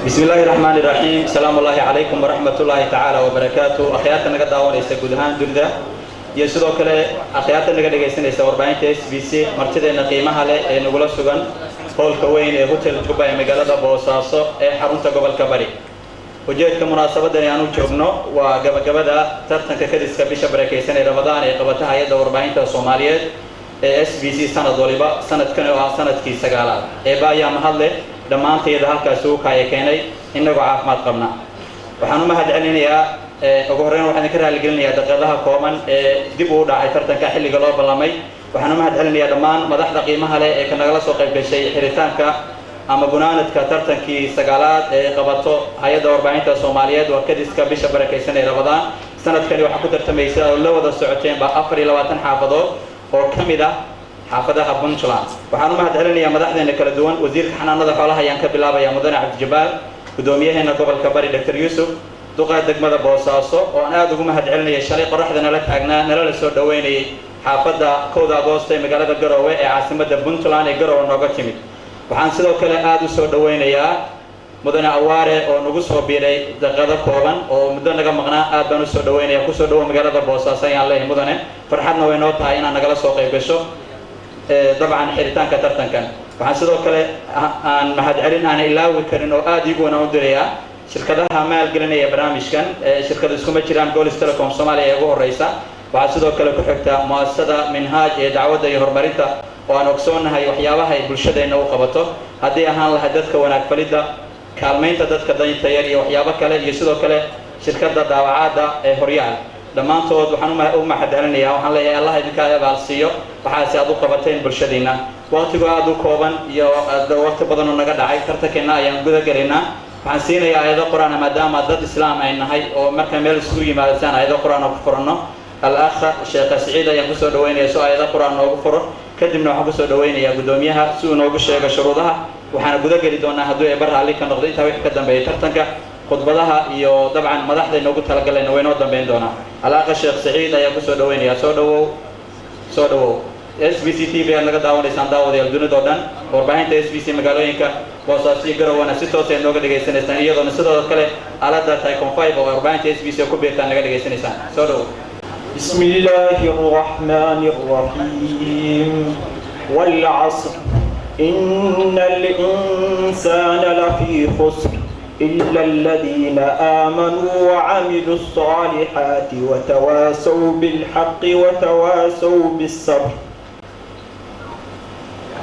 بسم الله الرحمن الرحيم. السلام الله عليكم ورحمة الله تعالى وبركاته. Akhyaarta naga daawanaysa guud ahaan dunida iyo sidoo kale akhyaarta naga dhegaysanaysa warbaahinta SBC, martideena qiimaha leh ee nagula sugan hoolka weyn ee Hotel Juba ee magaalada Boosaaso ee xarunta gobolka Bari, ujeedka munaasabadani aan u joogno waa gabagabada tartanka kadiska bisha barakaysan ee Ramadaan ee qabata hay-adda warbaahinta Soomaaliyeed ee SBC sanad waliba, sanadkan oo ah sanadkii 9aad. Eeba ayaa mahadleh dhammaantayda halkaasi u kaaya keenay innagoo caafimaad qabna. Waxaan u mahad celinayaa, ugu horreyn waxaan idinka raaligelinayaa daqiiqadaha kooban ee dib uu dhacay tartanka xilliga loo ballamay. Waxaan u mahad celinayaa dhammaan madaxda qiimaha leh ee ka nagala soo qayb gashay xiritaanka ama gunaanadka tartankii 9aad ee qabato hay-adda warbaahinta Soomaaliyeed, waa kadiska bisha barakaysan ee Ramadaan. Sanadkani waxaa ku tartamaysa oo la wada socoteenba 24 xaafadood oo ka mid ah xaafadaha Puntland. Waxaan u mahad celinayaa madaxdeena kala duwan. Wasiirka xanaanada xoolaha ayaan ka bilaabaya, mudane Cabdijabaal, guddoomiyaheena gobolka Bari, Dr Yuusuf, duqa degmada Boosaaso oo aan aada ugu mahad celinaya, shalay qoraxda nala taagnaa, nalala soo dhaweynayay xaafadda 1da Agoosto ee magaalada Garowe ee caasimadda Puntland ee Garowe nooga timid. Waxaan sidoo kale aada u soo dhaweynayaa mudane Awaare oo nagu soo biiray daqiiqado kooban oo muddo naga maqnaa. Aad baan usoo dhaweynaya. Kusoo dhawo magaalada Boosaaso ayaan leeyahay, mudane. Farxadna way noo tahay inaad nagala soo qayb gasho dabcan xiritaanka tartankan. Waxaan sidoo kale aan mahadcelin aana ilaawi karin oo aada iigu wanaan u dirayaa shirkadaha maalgelinaya barnaamijkan. Shirkada iskuma jiraan, Golis Telecom Soomaaliya ee ugu horeysa. Waxaa sidoo kale ku xigta muasasada Minhaaj ee dacwadda iyo horumarinta oo aan ogsoonnahay waxyaabaha ay bulshadeenna u qabato, haddii ahaan lahay dadka wanaag falidda, kaalmaynta dadka danyta yar iyo waxyaabo kale, iyo sidoo kale shirkadda daawacaadda ee Horyaal. Dhammaantood waxaan u mahadcelinayaa. Waxaan leeyahay, Allah idinka abaalsiiyo waxaasi aad u qabateen bulshadiinna. Waqtigu aada u kooban iyo waqti badan oo naga dhacay, tartankeenna ayaan guda gelaynaa. Waxaan siinayaa aayado Qur-aana, maadaama dad Islaam ay nahay oo marka meel isugu yimaadasaan aayado Qur-aan oo ku furanno. Al-akha Sheekha Siciid ayaan kusoo dhaweynaya si aayado Qur-aan noogu furo. Kadibna waxaan kusoo dhaweynayaa guddoomiyaha si uu noogu sheego shuruudaha. Waxaana guda geli doonaa, hadduu Eeba raalli ka noqdo, intaa wixii ka dambeeyay tartanka, khudbadaha iyo dabcan madaxda inoogu talagalayna way noo dambeyn doonaa. Al-akha Sheekh Saciid ayaan kusoo dhaweynayaa. Soo dhawow, soo dhawow. SBC TV aad naga daawanaysaan, daawadayaal, dunida oo dhan. Warbaahinta SBC magaalooyinka Boosaaso iyo Garowana si toos ay nooga dhegaysanaysaan, iyadoona sidoo kale aaladda Thaicom 5 oo warbaahinta SBC ku biirtaan naga dhegaysanaysaan. Soo dhawow. بسم الله الرحمن الرحيم. والعصر، إن الإنسان لفي خسر، إلا الذين آمنوا وعملوا الصالحات وتواصوا بالحق وتواصوا بالصبر.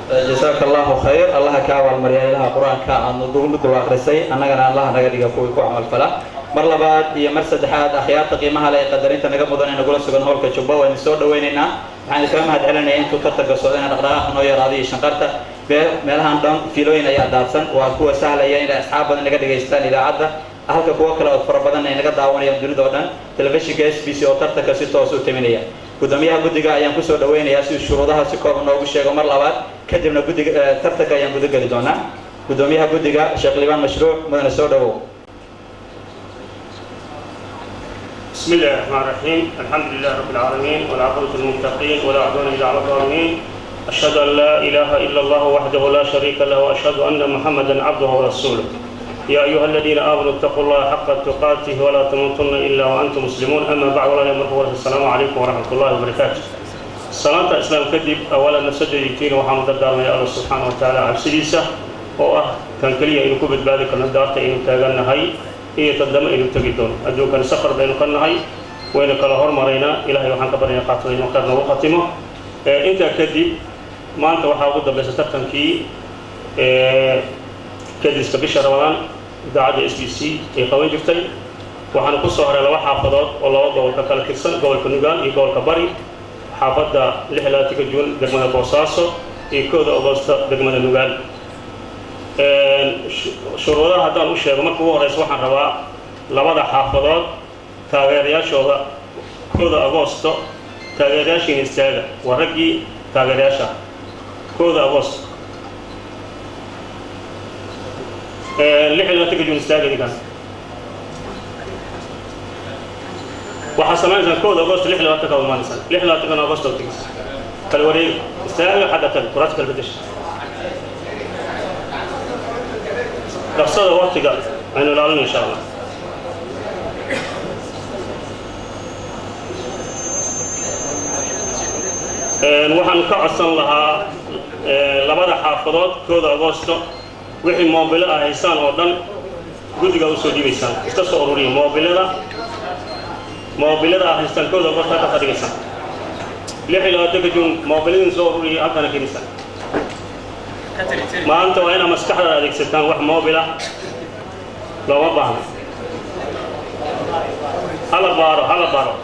Jasaaka Allahu khayr. Allaha ka abaalmarya ilaha Qur-aanka aad nagu dul akhrisay, annagana Allaha naga dhiga kuwii ku camalfala. Mar labaad iyo mar saddexaad, akhyaarta qiimaha leh ee qadarinta naga mudan ee nagula sugan hoolka Jubba, waan idin soo dhaweynaynaa. Waxaan idinkaga mahad celinaya intuu tartanka socdo inaan dhaqdhaqaaqa noo yaraaday iyo shanqarta. Meelahan dhan fiilooyin ayaa daadsan, waa kuwa sahlaya inay asxaab badan naga dhegaystaan idaacadda, halka kuwo kale oo fara badan ay naga daawanayaan dunida oo dhan telefishinka SBC oo tartanka si toos u taminaya. Guddoomiyaha guddiga ayaan kusoo dhaweynayaa si shuruudaha si kooban noogu sheego mar labaad. Kadibna guddiga tartanka ayaan guda geli doonaa. Guddoomiyaha guddiga, Sheekh Liibaan Mashruuc, mudane, soo dhawow. بسم الله الرحمن الرحيم. الحمد لله رب العالمين، والعاقبة للمتقين، ولا عدوان إلا على الظالمين. أشهد أن لا إله إلا الله وحده لا شريك له، وأشهد أن محمدا عبده ورسوله. يا أيها الذين آمنوا اتقوا الله حق تقاته ولا تموتن إلا وأنتم مسلمون. أما بعد، السلام عليكم ورحمة الله وبركاته. Salaanta Islaam kadib, awalan nafsadaydiin waxaanu dardaarmaya Alla subxaana wa tacaala cabsidiisa, oo ah kan keliya aynu ku badbaadi karno daarta aynu taagannahay iyo tadamo aynu tegi doono. Adduunkan safar baynu ka nahay, waynu kala hormaraynaa. Ilahay waxaan ka baryayaa qaatada inuu khayr noogu khatimo. Intaa kadib, maanta waxaa ugu dambaysa tartankii kadiska bisha Ramadaan idaacadda SBC ay qaban jirtay. Waxaana ku soo haray laba xaafadood oo laba gobol ka kala tirsan, gobolka Nugaal iyo gobolka Bari, xaafadda 26-ka Juun degmada Boosaaso iyo 1da Agosto degmada Nugaal. Shuruudaha haddaan u sheego, marka ugu horeysa waxaan rabaa labada xaafadood taageerayaashooda. 1da Agoosto taageerayaashiina istaaga, waa raggii taageerayaasha 1da Agoosto. 26-ka Juun istaaga idinkaan. Waxaa samaynaysaa 1da Agosto 26-ka imaanaysaan, 26-kana Agosto tegeysa. Kala wareega, istaaga, xagga taga, kuraasta kala bedesha, dhaqsada waqtiga. Aynu ilaalino, insha Allah. Waxaan ka codsan lahaa labada xaafadood 1-da Agoosto wixii moobilo ah haysaan oo dhan guddiga usoo dhiibaysaan. Iska soo ururiya moobilada. Moobilada ah haystaan 1-da Agoosto halkaas dhigaysaan. 26-ka Juun moobiladin soo ururiya, halkaana keenaysaan. Maanta waa inaad maskaxda adeegsataan. Wax moobil ah looma baahno. Hala baaro, hala baaro.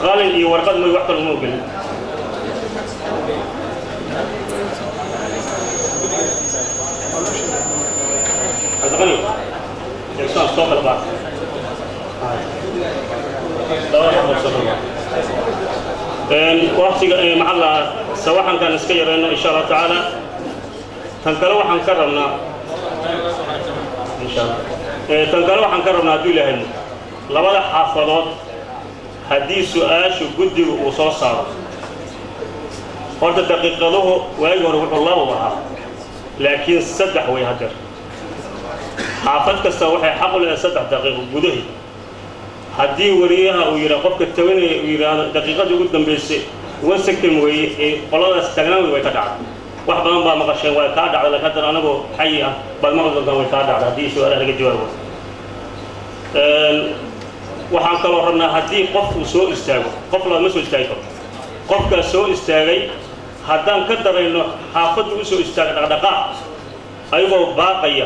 Qalin iyo warqad mooy, wax kale uma ogelin. Cabdiqani Jackson, soo kala baar labada qof, soo kala baar. Waqtiga maxaa la sawaxankan iska yareyno, insha Allah tacaala. Tan kale waxaan ka rabnaa, insha Allah, tan kale waxaan ka rabnaa, hadduu Ilaahayno, labada xaafadood haddii su-aashu guddiga uu soo saaro, horta daqiiqaduhu waagii hore wuxuu laba ahaa, laakiin 3 way haddeer. Xaafad kasta waxay xaq u leedahay 3 daqiiqo gudaheed. Haddii wariyaha uu yidhaha, qofka tabanaya uu yidhaahdo daqiiqadii ugu dambaysay 1 second weeye ee qoladaas taagnaan, way ka dhacday. Wax badan baa maqasheen way kaa dhacday, laakiin haddana anagoo xayi ah baad maqli doontaan way kaa dhacday haddii su-aalaha laga jawaabo. Waxaan kaloo rabnaa haddii qof uu soo istaago, qof labaad ma soo istaagi karo. Qofkaas soo istaagay haddaan ka darayno xaafaddu u soo istaaga dhaqdhaqaaq ayagoo baaqaya,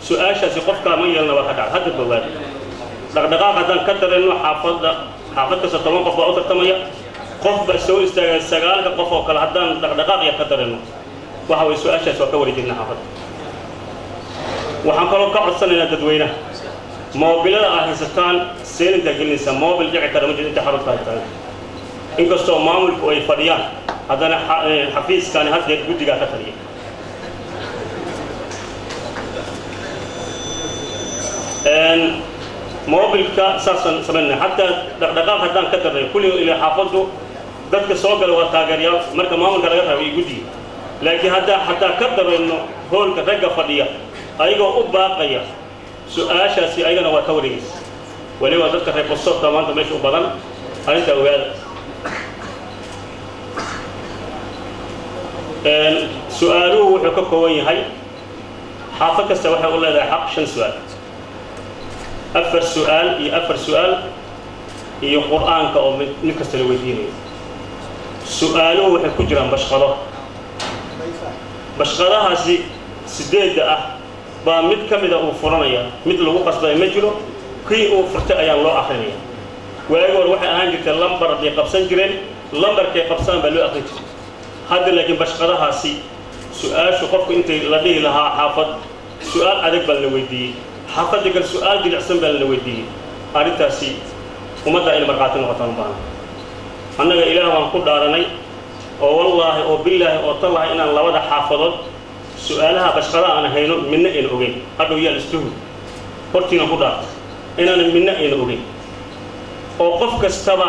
su-aashaasi qofkaa ma yeelna, waa ka dhacday. Hadda bogaada dhaqdhaqaaq haddaan ka darayno xaafadda, xaafad kasta 10 qof baa u tartamaya, qof baa soo istaagay, sagaalka qof oo kale haddaan dhaqdhaqaaq yar ka darayno, waxa way su-aashaasi waa ka wareejinaa xaafadda. Waxaan kaloo ka codsanaynaa dadweynaha, moobilada aad haysataan silent-aa gelinaysaa. Moobil dhici kara ma jiro inta xarunta ay tahay. Inkastoo maamulku ay fadhiyaan, haddana xafiiskani haddeer guddigaa ka taliya. Moobilka saasaan samaynaya. Xataa dhaqdhaqaaq haddaan ka darnay kulli ilaa xaafaddu dadka soo gala waa taageeryaal, marka maamulka laga rabo iyo guddiga, laakiin haddaa xataa ka darayno hoolka ragga fadhiya ayagoo u baaqaya, su-aashaasi ayagana waa ka wareegaysa. Weliba dadka reer Bostoobta maanta meesha u badan, arrintaa ogaada. Su-aaluhu wuxuu ka kooban yahay, xaafad kasta waxay u leedahay xaq shan su-aal, afar su-aal iyo afar su-aal iyo qur-aanka oo mid kasta la weydiinayo. Su-aaluhu waxay ku jiraan bashqado. Bashqadahaasi sideedda ah baa mid ka mida uu furanaya. Mid lagu qasbay ma jiro. Kii uu furtay ayaan loo akrinaya. Waagi hore waxay ahaan jirtay lambar hadday qabsan jireen, lambarkay qabsaan baa loo akrin jiray. Hadda laakiin bashqadahaasi su-aashu qofku intay la dhihi lahaa xaafad su-aal adag baa la weydiiyey, xaafadda kale su-aal jilicsan baa la weydiiyey, arrintaasi ummadda inay markhaati noqotaan u baahan. Annaga Ilaah waan ku dhaaranay oo wallaahi oo billaahi oo tallahi inaan labada xaafadood su-aalaha bashqada aan hayno midna ayna ogeyn. Hadhow yaa listuhu hortiina ku dhaartay inaanan midna ayna ogeyn, oo qof kastaba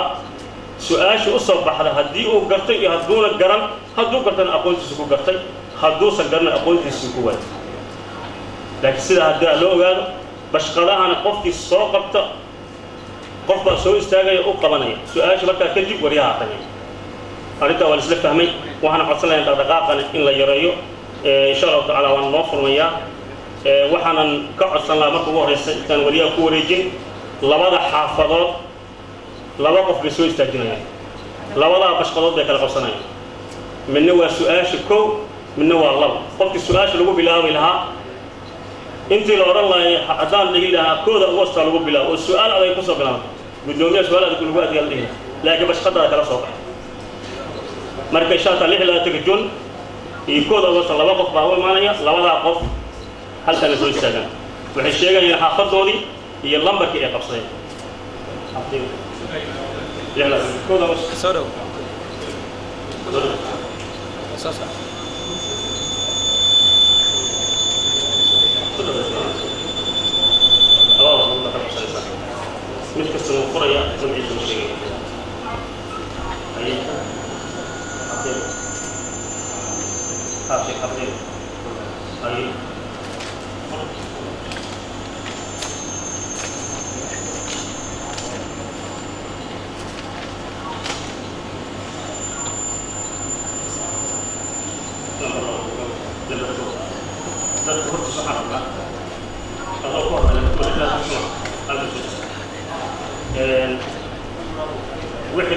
su-aasha u soo baxda haddii uu gartay iyo hadduuna garan, hadduu gartana aqoontiisu ku gartay, hadduusan garana aqoontiisu ku waayay. Laakiin sidaa haddii loo ogaado, bashqadahana qofkii soo qabta, qof baa soo istaagaya, u qabanaya su-aasha. Markaa kadib waryaha aqrinaya. Arrintaa waa la isla fahmay. Waxaana codsan dhaqdhaqaaqana in la yareeyo, insha Allahu tacala. Waan noo furmayaa. Waxaanan ka codsan lahaa marka ugu horreysa, intaan wariyaha ku wareejin, labada xaafadood laba qof bay soo istaajinayaan. Labadaa bashqadood bay kala qabsanayaan. Midna waa su-aasha kow, midna waa laba. Qofkii su-aasha lagu bilaabi lahaa, intii la odhan lahay haddaan dhihi lahaa 1-da Agosta lagu bilaabo oo su-aal adag kusoo bilaabto, guddoomiyaha su-aal adag lagu adgaa la dhihi lahaa, laakiin bashqadaada kala soo baxay. Marka insha Allah 26-ka Jun iyo 1-da Agosta laba qof baa u imaanaya. Labadaa qof halkana soo istaagaan, waxay sheegayaan xaafadoodii iyo lambarkii ay qabsadeen. 1-da Agosto. Soo dhow, soo soco. Labada qof baa kala qabsanaysaa. Mid kasta wuu qoraya, magaciisa uu sheegaya. Haye. Cabdil. Ha, sheekh Cabdil. Haye.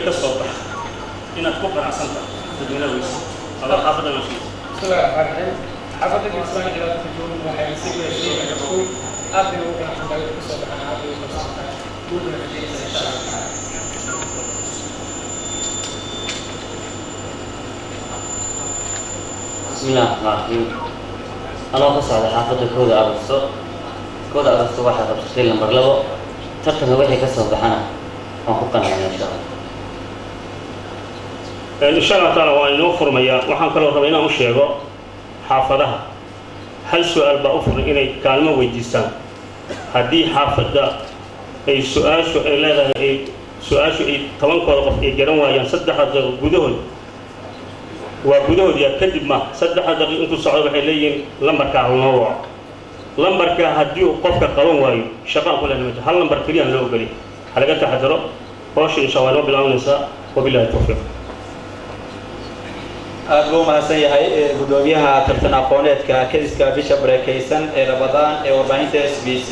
Wixii ka soo baxa inaad ku qanacsan tahay dadweynaha weyse adaa xaafadda nooshiisa. بسم الله الرحمن الرحيم. Xaafadda Kismaayo Xilaadka Joogin waxay nasiib u heshay Liverpool. Aad bay ugu qanacsan tahay wixii kasoo baxana, aad bay ugu qanacsan tahay. Guul bay rajaynaysaa insha Allah tacaala. بسم الله الرحمن الرحيم. Anoo ka socda xaafadda 1-da Agosto, 1-da Agosto waxay qabsatay lambar 2. Tartanka wixii ka soo baxana waan ku qancaya insha Allah. Insha Allah taala waa inoo furmayaa. Waxaan kaloo rabaa inaan u sheego xaafadaha hal su-aal baa u furan inay kaalmo weydiistaan. Haddii xaafadda ay su-aashu ay leedahay ay su-aashu ay 10-kooda qof ay garan waayaan 3 daqiiqo gudahood, waa gudahood yaa kadib ma 3 daqiiq intuu socdo, waxay leeyihiin lambarkaa noo waco. Lambarka haddii uu qofka qaban waayo, shaqo aan ku lehna ma jiro. Hal lambar keliya aan loo ogoliy. Ha laga taxadaro howsha. Insha Allah inoo bilaabanaysaa. Wabillahi tawfiiq. Aad buu umahadsan yahay guddoomiyaha tartan aqooneedka kediska bisha barakeysan ee Ramadaan ee warbaahinta SBC,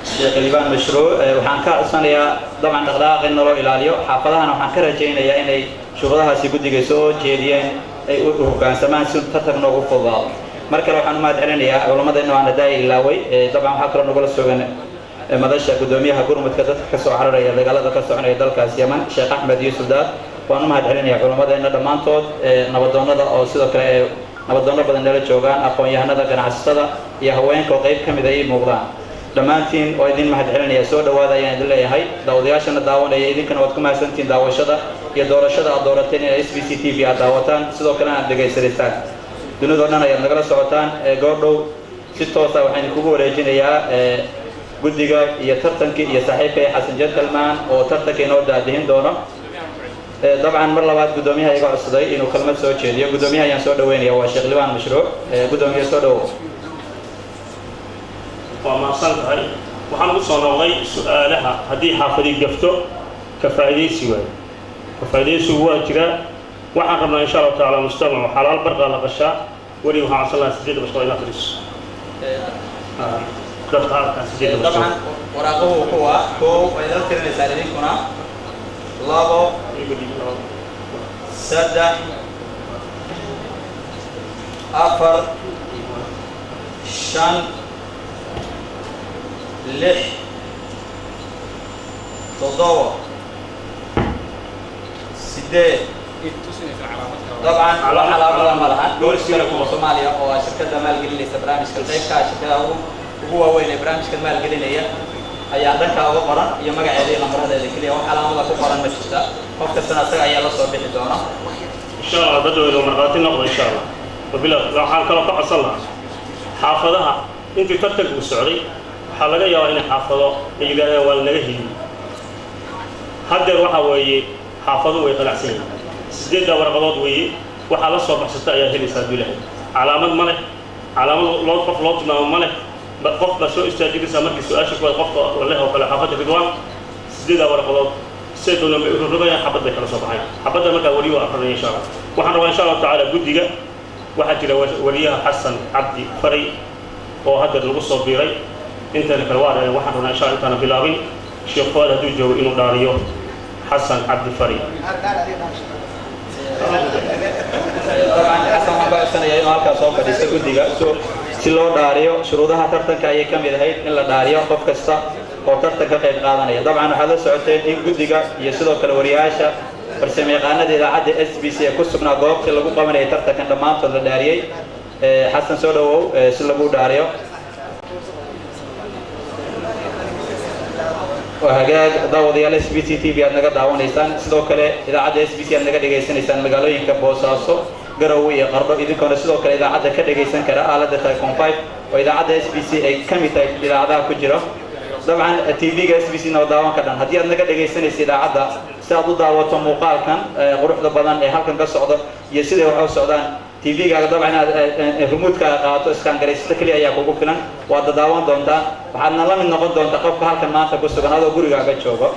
Sheekh Liibaan Mashruuc. Waxaan ka codsanayaa dabcan dhaqdhaqaaq in naloo ilaaliyo. Xaafadahana waxaan ka rajaynayaa inay shuruudahaasi guddiga soo jeediyeen ay u hoggaansamaan si tartanka noogu fududaado. Mar kale waxaan u mahad celinayaa culammadeenna waana daaya ilaaway. Dabcan waxaa kaloo nagula sugan madasha guddoomiyaha gurmudka dadka ka soo cararaya dagaalada ka soconaya dalkaas Yeman, Sheekh Axmed Yuusuf Daad. Waan u mahad celinayaa culammadeenna dhammaantood, nabadoonnada oo sidoo kale ee nabadoonno badan nala joogaan, aqoon-yahanada, ganacsatada iyo haweenka oo qayb ka mid ay ii muuqdaan. Dhammaantiin waa idin mahad celinaya. Soo dhawaada ayaan idin leeyahay. Daawadayaashana daawanaya, idinkana waad ku mahadsantihiin daawashada iyo doorashada aad doorateen in SBC TV aad daawataan, sidoo kalena aad dhegaysanaysaan. Dunidoo dhan ayaad nagala socotaan. Goordhow si toosa waxaan idinkugu wareejinayaa guddiga iyo tartankii iyo saaxiibkay Xasan Gentleman oo tartanka inoo daadihin doono. Dabcan mar labaad guddoomiyaha iga codsaday inuu kelmad soo jeediyo. Guddoomiyaha ayaan soo dhaweynaya, waa Sheekh Liibaan Mashruuc. Guddoomiye, soo dhawow. Waa mahadsan tahay. Waxaan ugu soo noqday su-aalaha. Haddii xaafadi gafto, ka faa'iidaysi waayo, ka faa'iidaysigu waa jiraa. Waxaan rabnaa insha Allahu tacaala mujtamacu xalaal barqaa la qashaa. Weli waxaan codsan lahaa 8 mashruuc inaad fadhiiso dadka halkan 8 mashruuc. Dabcan waraaquhu kuwa kow way idala tirinaysaan idinkuna: labo, saddex, afar, shan, lix, toddoba, sideed. Dabcan wax calaamada ma lahan. Golis Telecom Soomaaliya oo ah shirkadda maalgelinaysa barnaamijkan, qaybka shirkadaha ugu waaweyn ee barnaamijkan maalgelinaya, ayaa dhankaa uga qoran iyo magaceeda iyo lambaradeeda keliya. Wax calaamada ku qoran ma jirta. Qof kastana asaga ayaa la soo bixi doona. Insha Allah dadweyne markhaati noqda insha Allah. Wabila waxaan kaloo ka codsan lahaa xaafadaha intii tartanku uu socday, waxaa laga yaabaa inay xaafado ay yidhahdaan waa lanaga heliyey. Haddeer waxaa weeye xaafadu way qanacsan yihiin. 8-da warqadood weeye, waxaa la soo baxsata ayaa helaysaa hadduu Ilahay. Calaamad ma leh, calaamad loo qof loo tilmaamo ma leh. Qof baa soo istaajinaysaa markii su-aasha kuwaad qofka leh oo kale. Xaafadda Ridwaan 8-da warqadood siday doonaan bay u rogrogayaan, xabad bay kala soo baxayan. Xabadda markaa weliyo waa akrinaya insha Allah. Waxaan rabaa insha Allahu tacaala guddiga waxaa jira wariyaha Xasan Cabdi Faray oo hadda lagu soo biiray. Intayna kale waa arageen. Waxaan rabnaa insha Allah intaana bilaabin, Sheekh Fuad hadduu joogo inuu dhaariyo Xasan Cabdi Faray. Dabcan Xasan waxaan ka codsanayaa inuu halkaa soo fadhiisto guddiga si loo dhaariyo. Shuruudaha tartanka ayay ka mid ahayd in la dhaariyo qof kasta oo tartan ka qayb qaadanaya. Dabcan waxaad la socoteen in guddiga iyo sidoo kale wariyaasha, farsamayaqaanada idaacadda SBC ee ku sugnaa goobtii lagu qabanayay tartankan dhammaantood la dhaariyey. Xasan, soo dhawow si lagu dhaariyo. Waa hagaag. Daawadayaal, SBC TV aad naga daawanaysaan, sidoo kale idaacadda SBC aad naga dhegaysanaysaan magaalooyinka Boosaaso, Garowe iyo Qardho, idinkoona sidoo kale idaacadda ka dhegaysan kara aaladda Thaicom 5 oo idaacadda SBC ay ka mid tahay idaacadaha ku jira. Dabcan TV-ga SBC na daawan ka dhan. Haddii aad naga dhegaysanaysa idaacadda, si aad u daawato muuqaalkan quruxda badan ee halkan ka socdo iyo siday wax u socdaan, TV-gaaga dabcan inaad remote-kaaga qaadato, iskaan garaysato keliya ayaa kugu filan. Waad daawan doontaa, waxaadna la mid noqon doontaa qofka halkan maanta ku sugan adoo gurigaaga joogo.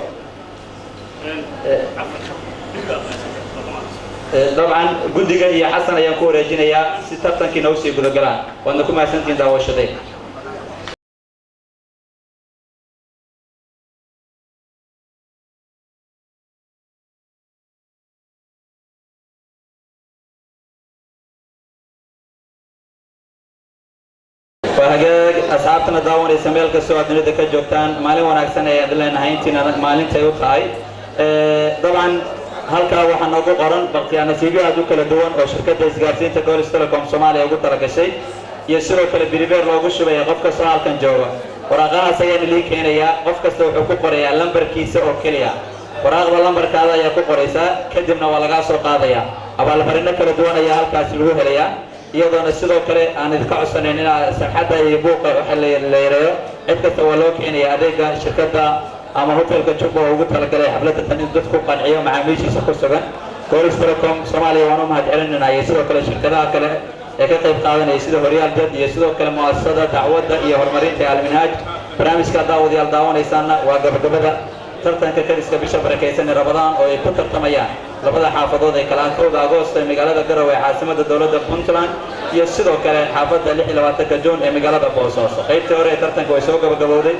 Dabcan guddiga iyo Xasan ayaan ku wareejinayaa si tartankii noogu sii gudagalaan. Waadna ku mahadsantihiin daawashaday. Asxaabtana daawanaysa meel kastoo aad dunida ka joogtaan, maalin wanaagsan ayaad leenahay intiina maalintay u tahay. Dabcan halkaa waxaa noogu qoran bakhtiyaa nasiibyo aad u kala duwan oo shirkadda isgaarsiinta Golis Telecom Soomaaliya ugu talagashay, iyo sidoo kale prepaid loogu shubaya qof kastoo halkan jooga. Waraaqahaas ayaana lii keenayaa. Qof kasta wuxuu ku qorayaa lambarkiisa oo keliya. Waraaqda lambarkaada ayaa ku qoraysaa, kadibna waa lagaa soo qaadayaa. Abaalmarino kala duwan ayaa halkaasi lagu helayaa, iyadoona sidoo kale aan idinka codsanayn inaa sarxadda iyo buuqa waxa la yareeyo. Cid kasta waa loo keenaya adeega shirkadda ama hotelka Jubba oo ugu talagalay xafladda tan in dadku qanciyo macaamiishiisa ku sugan. Golis Telecom Soomaaliya waan u mahad celinayna, iyo sidoo kale shirkadaha kale ee ka qayb qaadanaya sida Horyaal Dad iyo sidoo kale mu'asasada dacwadda iyo horumarinta ee Alminhaaj. Barnaamijka daawadayaal daawanaysaana waa gabagabada tartanka kadiska bisha barakaysan ee Ramadaan, oo ay ku tartamayaan labada xaafadood ee kala 1-da Agoosto ee magaalada Garowe ee caasimada dowladda Puntland, iyo sidoo kale xaafadda 26-ka Juun ee magaalada Boosaaso. Qaybtii hore ee tartanka way soo gabagabowday.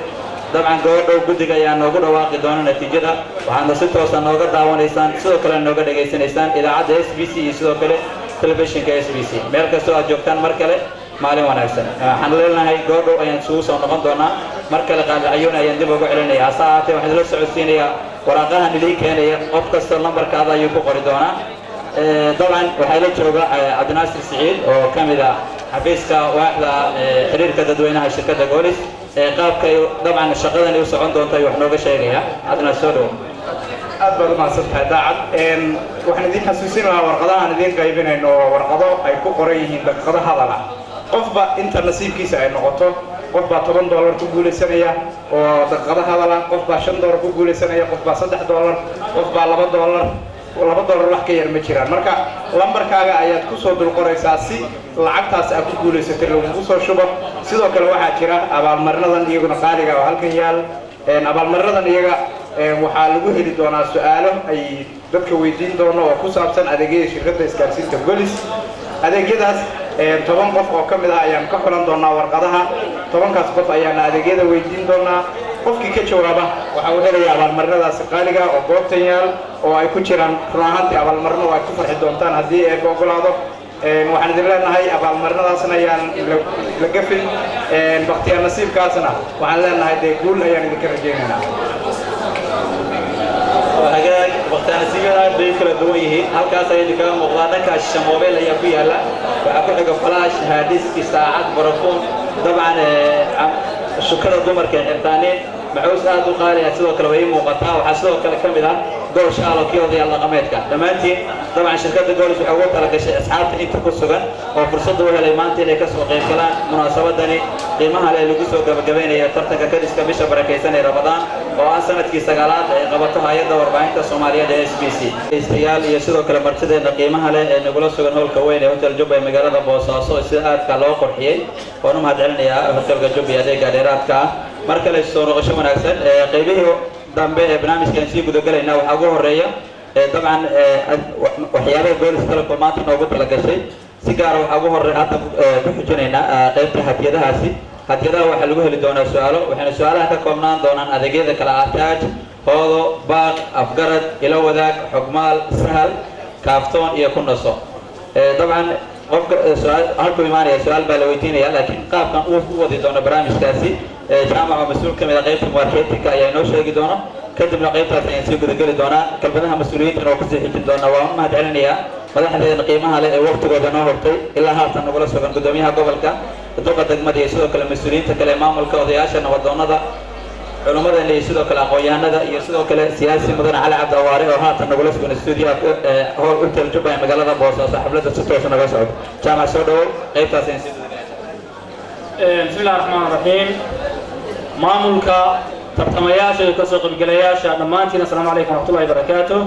Dabcan goordhow guddiga ayaa noogu dhawaaqi doona natiijada. Waxaadna si toosa nooga daawanaysaan, sidoo kale nooga dhegaysanaysaan idaacadda SBC iyo sidoo kale telefishinka SBC meel kastoo aad joogtaan. Mar kale maalin wanaagsan waxaan leenahay. Goordhow ayaan isugu soo noqon doonaa. Mar kale Qaadicayuun ayaan dib ugu celinaya. Hase ahaatee waxaan idila socodsiinayaa waraaqahan ilii keenaya, qof kasta lambarkaada ayuu ku qori doonaa. Dabcan waxaa la jooga Cabdinaasir Siciid oo ka mid ah xafiiska waaxda xiriirka dadweynaha shirkadda Golis, ee qaabkay dabcan shaqadani u socon doonto ayuu wax nooga sheegaya. Cabdinaasir, soo dhowo. Aad baad umahadsan tahay, Daacad. Waxaan idiin xasuusin lahaa warqadahaan idiin qaybinayno oo warqado ay ku qoran yihiin daqiiqado hadal ah. Qofba inta nasiibkiisa ay noqoto. Qof baa $10 ku guulaysanaya oo daqiiqado hadal ah, qof baa $5 ku guulaysanaya, qof baa $3, qof baa $2. $2 wax ka yar ma jiraan. Marka lambarkaaga ayaad ku soo dul qoraysaa si lacagtaas aad ku guulaysatay lagugu soo shubo. Sidoo kale waxaa jira abaalmarinadan iyaguna qaaliga oo halkan yaal. Abaalmarinadan iyaga waxaa lagu heli doonaa su-aalo ay dadka weydiin doono oo ku saabsan adeegyada shirkadda isgaarsiinta Golis. Adeegyadaas 10 qof oo ka mid ah ayaan ka xulan doonaa warqadaha. 10-kaas qof ayaana adeegyada weydiin doonaa. Qofkii ka jawaaba waxa uu helaya abaalmarinadaasi qaaliga oo goobtan yaal, oo ay ku jiraan run ahaantii abaalmarino oo ay ku farxi doontaan haddii Eebba ogolaado. Waxaan idin leenahay abaalmarinadaasna ayaan la gafin. Bakhtiyaa nasiibkaasna waxaan leenahay dee guul ayaan idinka rajaynaynaa. Hagaag, bakhtiyaa nasiibyada aad bay u kala duwan yihiin. Halkaas ayay idinkaga muuqdaa. Dhankaas shishe mobile ayaa ku yaala, waxaa ku xiga flash, hard disk-i, saacad, barafuun, dabcan shukada dumarka ee xirtaaneen, macaws aad u qaali ah sidoo kale way ii muuqataa. Waxaa sidoo kale ka mid ah goosh aalo kii odayaal dhaqameedka. Dhammaantiin dabcan shirkadda Golis waxay ugu talagashay asxaabta inta ku sugan oo fursadda u helay maanta inay kasoo qayb galaan munaasabadani qiimaha leh lagu soo gabagabaynaya tartanka kadiska bisha barakaysan ee Ramadaan, oo ah sanadkii sagaalaad ay qabato hay-adda warbaahinta Soomaaliyeed ee SBC. Dhegeystayaal iyo sidoo kale martideena qiimaha leh ee nagula sugan hoolka weyn ee Hotel Jubba ee magaalada Boosaaso, sida aadka loo qurxiyey, waan u mahad celinayaa hotelka Jubba iyo adeega dheeraadka ah. Mar kale soo noqosho wanaagsan. Qaybihii dambe ee barnaamijkan sii gudagalaynaa. Waxaa ugu horeeya dabcan waxyaabaha Golis Telecom maanta noogu talagashay. Si gaara waxaa ugu horey hadda ku xujinaynaa qaybta hadiyadahaasi. Hadiyadaha waxaa lagu heli doonaa su-aalo, waxayna su-aalaha ka koobnaan doonaan adeegyada kala ah Taaj, Hoodo, Baaq, Afgarad, Ilo Wadaag, Xogmaal, Sahal, Kaaftoon iyo Ku Naso. Dabcan qofka su-aal halkuu imaanaya su-aal baa la weydiinaya, laakiin qaabkan uu u wadi doono barnaamijkaasi Jaamac oo mas-uul ka mid ah qaybta marketing-ka ayaa inoo sheegi doona. Kadibna qaybtaas ayaan sii gudageli doonaa, kelmadaha mas-uuliyiintana oo kusii xijin doonaa. Waan u mahad celinayaa madaxdeena qiimaha leh ee waqtigooda noo hortay ilaa haatan nagula sugan: guddoomiyaha gobolka, duqa degmada iyo sidoo kale mas-uuliyiinta kale ee maamulka, odayaasha, nabadoonada, culimmadeena iyo sidoo kale aqoon-yahanada, iyo sidoo kale siyaasi mudane Cali Cabdi Awaare oo haatan nagula sugan stuudiyaha hool Hotel Jubba ee magaalada Boosaaso, xafladda si toosa naga socdo. Jaamac, soo dhawow. Qaybtaas ayaan sii gudagelayna. بسم الله الرحمن الرحيم. Maamulka, tartamayaasha iyo kasoo qaybgalayaasha dhammaantiin, assalaamu calaykum waraxmatullahi wabarakaatuh.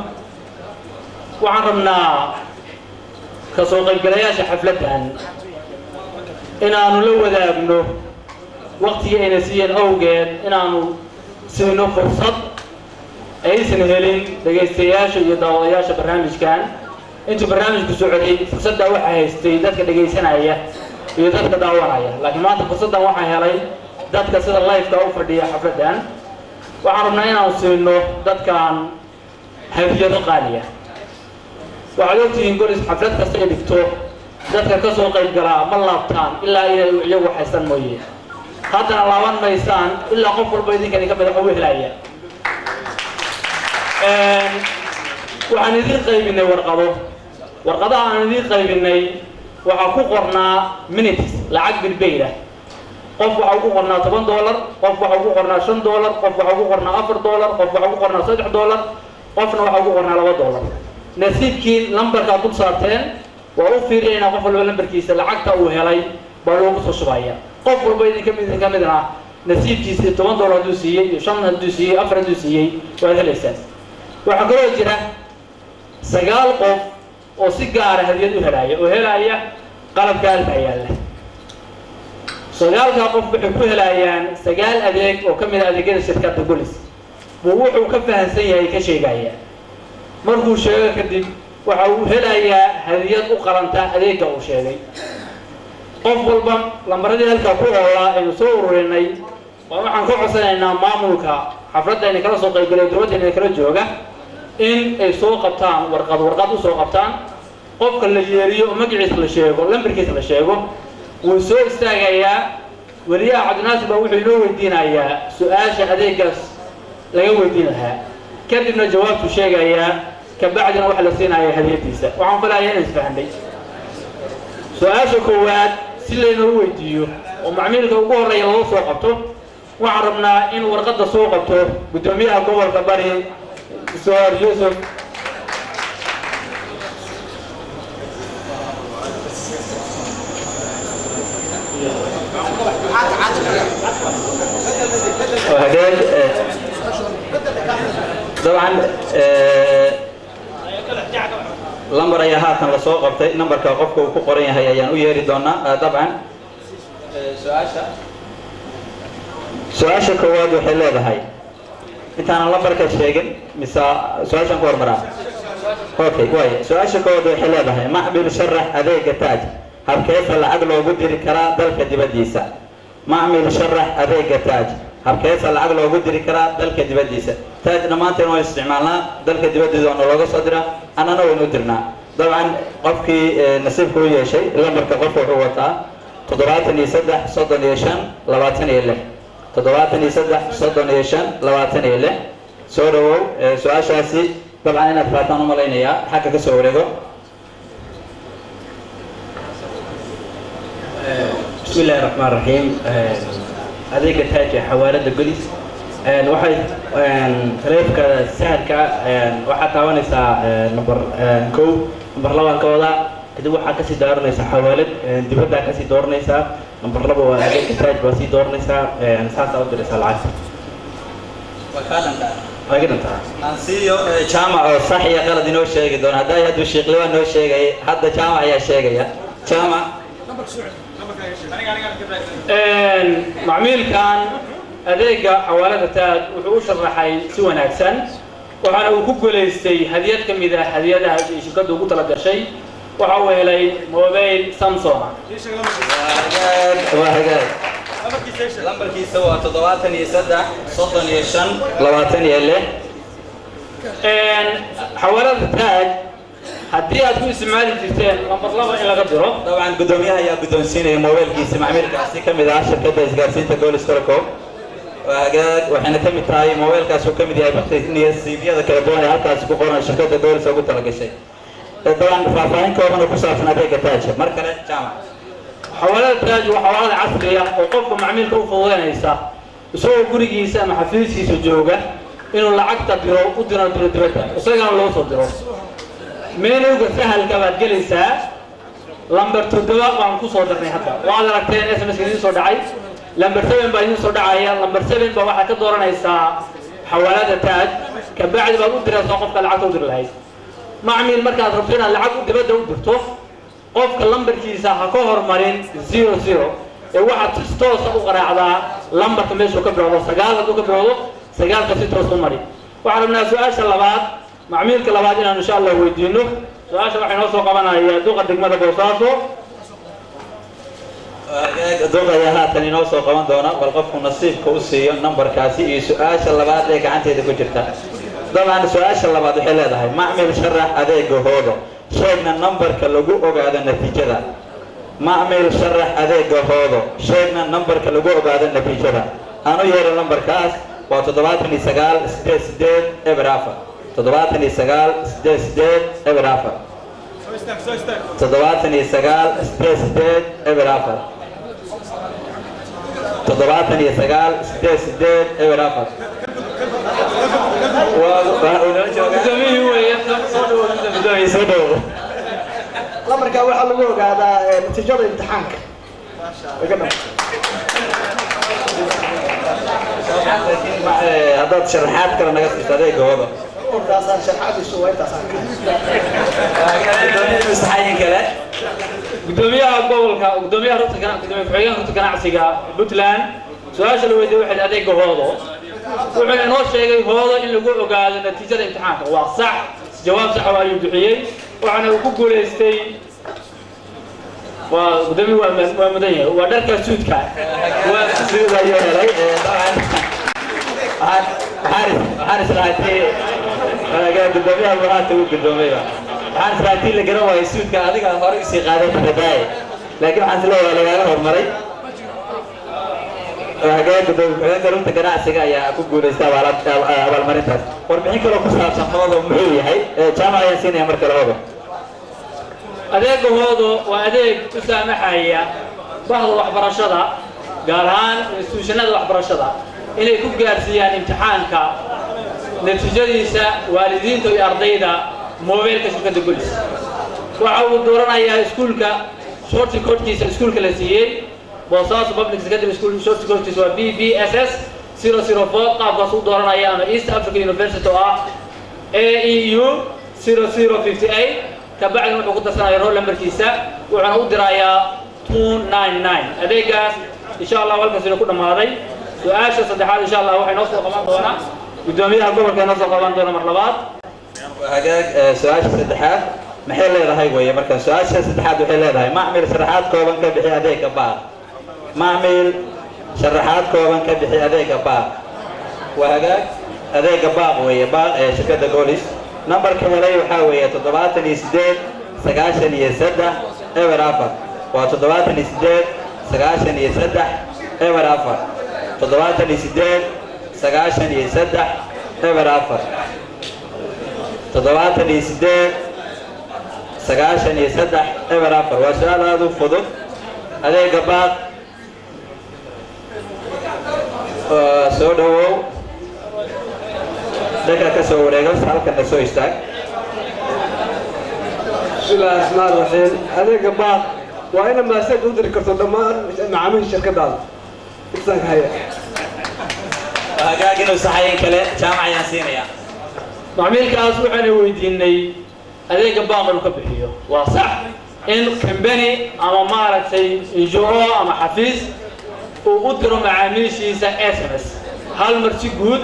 Waxaan rabnaa kasoo qaybgalayaasha xafladdan inaanu la wadaagno waqtigii ayna siiyeen awgeed, inaanu siino fursad aysan helin dhegaystayaasha iyo daawadayaasha barnaamijkan. Intuu barnaamijku socday fursaddaa waxaa haystay dadka dhegaysanaya iyo dadka daawanaya, laakiin maanta fursaddan waxaa helay dadka sida live-ka u fadhiya xafladdan. Waxaan rabnaa inaanu siino dadkan hadiyado qaaliya. Waxaad ogtihiin Golis xaflad kasta ay dhigto, dadka ka soo qayb galaa ma laabtaan ilaa inay iyagu haystaan mooye. Haddana laaban maysaan ilaa qof walba idinka idinka madax ugu helaya. Waxaan idiin qaybinay warqado. Warqadaha aan idiin qaybinay waxaa ku qornaa minutes, lacag prepaid ah. Qof waxaa ugu qornaa $10, qof waxaa ugu qornaa $5, qof waxaa ugu qornaa $4, qof waxaa ugu qornaa $3, qofna waxaa ugu qornaa $2. Nasiibkii lambarkaad dul saarteen waa u fiirinaynaa. Qof walba lambarkiisa lacagta uu helay baa loogu soo shubaya. Qof walba idinka midna nasiibkiisa $10 hadduu siiyey iyo shan hadduu siiyey, afar hadduu siiyey, waad helaysaan. Waxaa kaloo jira sagaal qof oo si gaara hadiyad u helaya oo helaya qalabka halkaa yaalla. Sagaalkaa qof waxay ku helayaan sagaal adeeg oo ka mid a adeegyada shirkadda Golis buu wuxuu ka fahansan yahay ka sheegaya. Markuu sheego kadib, waxa uu helayaa hadiyad u qalanta adeegga uu sheegay. Qof walba lambaradii halkaa ku oolaa aynu soo ururinay waa waxaan ka codsanaynaa maamulka xafladda ayna kala soo qaybgalay, dowladda ayna kala jooga, in ay soo qabtaan warqad, warqad u soo qabtaan. Qofka la yeeriyo oo magaciisa la sheego, lambarkiisa la sheego, wuu soo istaagayaa. Weliyaha Cabdinaasir baa wuxuu inoo weydiinayaa su-aasha adeegaas laga weydiin lahaa, kadibna jawaabtuu sheegayaa, kabacdina waxa la siinayaa hadiyadiisa. Waxaan filayaa inaan isfahanay. Su-aasha koowaad si laynoo weydiiyo oo macmiilka ugu horreeya loo soo qabto, waxaan rabnaa in warqadda soo qabto guddoomiyaha gobolka Bari, Soor Yuusuf. Hagaag, dabcan lambar ayaa haatan lasoo qabtay. Nambarka qofka uu ku qoran yahay ayaan u yeeri doonaa. Dabcan su-aasha koowaad waxay leedahay, intaanan lambarka sheegin mise su-aashaan ku hormaraa? Okay, waaya. Su-aasha koowaad waxay leedahay: macmil, sharax adeega Taaj, habkeesa lacag loogu diri karaa dalka dibaddiisa? Macmil, sharax adeega Taaj, habkeesa lacag loogu diri karaa dalka dibaddiisa? Taaj dhammaanteen waan isticmaalnaa, dalka dibaddiisa waana looga soo diraa, annana waynu u dirnaa. Dabcan qofkii nasiibka u yeeshay lambarka qofka wuxuu wataa 73 35 26, 73 35 26. Soo dhawow. Su-aashaasi dabcan inaad faataan u malaynayaa, xagga ka soo wareego. بسم الله الرحمن الرحيم. Adeega Taaj ee xawaalada Golis, waxay taleefanka Sahalka waxaa taabanaysaa number 1, number 2-aan ka wadaa. Kadib waxaa kasii dooranaysaa xawaalad dibaddaa, kasii dooranaysaa number 2, waa adeega Taaj baa sii dooranaysaa, saasaa u diraysaa lacagta. Waa iga dhantaa. Aan siiyo Jaamac oo sax iyo qalad inoo sheegi doona. Hadda hadduu Shiiqliwaa noo sheegay, hadda Jaamac ayaa sheegaya. Jaamac. Macmiilkan adeega xawaalada Taaj wuxuu u sharaxay si wanaagsan, waxaana uu ku guulaystay hadiyad ka mid ah hadiyadaha ay shirkaddu ugu tala gashay. Waxa uu helay mobile Samsung. Waa hagaag. Lambarkiisa waa 73 35 26. Xawaalada Taaj haddii aad ku isticmaali jirteen lambar 2 in laga diro. Dabcan guddoomiyaha ayaa guddoonsiinaya mobilkiisa macmiilkaasi ka mid ah shirkadda isgaarsiinta Golis Telecom. Waa hagaag, waxayna ka mid tahay mobilkaas uu ka mid yahay baktiniyada kala duwan ee halkaasi ku qoran shirkadda Golis ugu talagashay. Dabcan faahfaahin kooban oo ku saabsan adeega Taaj mar kale, Jaamac. Xawaalada Taaj waa xawaalada casriya oo qofka macmiilka u fududeynaysa isagoo gurigiisa ama xafiiskiisa jooga inuu lacagta diro, u diro dibadda, isagana loo soo diro. Menu-ga Sahalka baad gelaysaa, lamber 7 baan ku soo dirnay hadda. Waad aragteen SMS idiin soo dhacay, lamber 7 baa idiin soo dhacaya. Lamber 7 baa waxaad ka dooranaysaa xawaalada Taaj, kabacdi baad u diraysaa qofka lacagta u diri lahayd. Macmiil, markaad rabto inaad lacag dibadda u dirto, qofka lambarkiisa ha ka hormarin 00 ee waxaad si toosa u qaraacdaa lambarka meeshuu ka bilowdo. 9 hadduu ka bilowdo, 9-ka si toos u mari. Waxaan rabnaa su-aasha labaad, macmiilka labaad, inaan insha Allah weydiino. Su-aasha waxay noo soo qabanaya duqa degmada Boosaaso. Duq ayaa haatan inoo soo qaban doona. Bal qofku nasiibka u siiyo nambarkaasi iyo su-aasha labaad ee gacanteeda ku jirta. Dabcan su-aasha labaad waxay leedahay: macmil, sharax adeega Hoodo, sheegna nambarka lagu ogaado natiijada. Macmiil, sharax adeega Hoodo, sheegna nambarka lagu ogaado natiijada. Aan u yeero nambarkaas, waa 79 88 04, 79 88 04, 79 88 04, 79 88 04. Gudoomiyihii weeye, soo dhawow. Gudoomiye, soo dhawow. Lambarkaa waxaa lagu ogaadaa natiijada imtixaanka. Iga dham. Haddaad sharaxaad kale naga siiso adeega Hoodo. Intaasaan sharxadiisu waa intaasaan. Saxayin kale. Gudoomiyaha gobolka, gudoomiyaha rugta gudoomiye ku-xigeenka rugta ganacsiga Puntland, su-aasha la weydiiyey waxay adeega Hoodo, wuxuuna inoo sheegay Hoodo in lagu ogaado natiijada imtixaanka. Waa sax, jawaab sax oo ayuu bixiyey, waxaana uu ku guulaystay, waa gudoomiye, waa mudan yahay, waa dharka suudka. Waa suud ayuu helay. Dabcan waxaan islaatay gudoomiyaha muraata uu gudoomiyba, waxaan islaatay la garan waayo suudka adiga hore usii qaaday badaaye, laakiin waxaan isleeyahay lagaaga hormaray. Hagee gudoomiye ku-xigeenka rugta ganacsiga ayaa ku guulaystay abaalmarintaas. Warbixin kaloo ku saabsan Hoodo muxuu yahay, jaamac ayaan siinaya mar kale Hoodo. Adeega Hoodo waa adeeg u saamaxaya bahda waxbarashada, gaar ahaan instituushanada waxbarashada, inay ku gaarsiiyaan imtixaanka natiijadiisa waalidiinta iyo ardayda mobilka shirkadda Golis. Waxa uu dooranayaa iskuulka short code-kiisa iskuulka la siiyey, Boosaaso Public Secondary School, short code-kiisa waa BBSS 004, qaabkaas u dooranaya, ama East Africa University oo ah AEU 0058. Kabacdina wuxuu ku darsanaya roll numberkiisa, wuxuuna u dirayaa 299. Adeegaas insha Allah halkaas inuu ku dhammaaday. Su-aasha saddexaad insha Allah waxay noo soo qaban doonaa gudoomiyaha gobolka, noo soo qaban doona mar labaad. Hagaag, su-aasha saddexaad maxay leedahay weeye marka? Su-aasha saddexaad waxay leedahay: macmil, sharaxaad kooban ka bixi adeega Baaq. Macmil, sharaxaad kooban ka bixi adeega Baaq. Waa hagaag, adeega Baaq weeye, Baaq ee shirkadda Golis. Nambarka helay waxaa weeye 78 93 04. Waa 78 93 04, 78 93 04, 78 93 04. Waa su-aal aada u fudud. Adeega Baaq, soo dhawow, dhanka ka soo wareego, halkana soo istaag. Bismi illaahi raxmaan raxiim. Adeega Baaq waa ina message u diri karto dhammaan macaamiisha shirkadaada. Intaasaan ka haya. Hagaag, inuu saxayin kale jaamac ayaan siinayaa. Macmiilkaas waxaanu weydiinay adeega Baaq inuu ka bixiyo. Waa sax, in company ama maaragtay NGO ama xafiis uu u diro macaamiishiisa SMS hal mar si guud.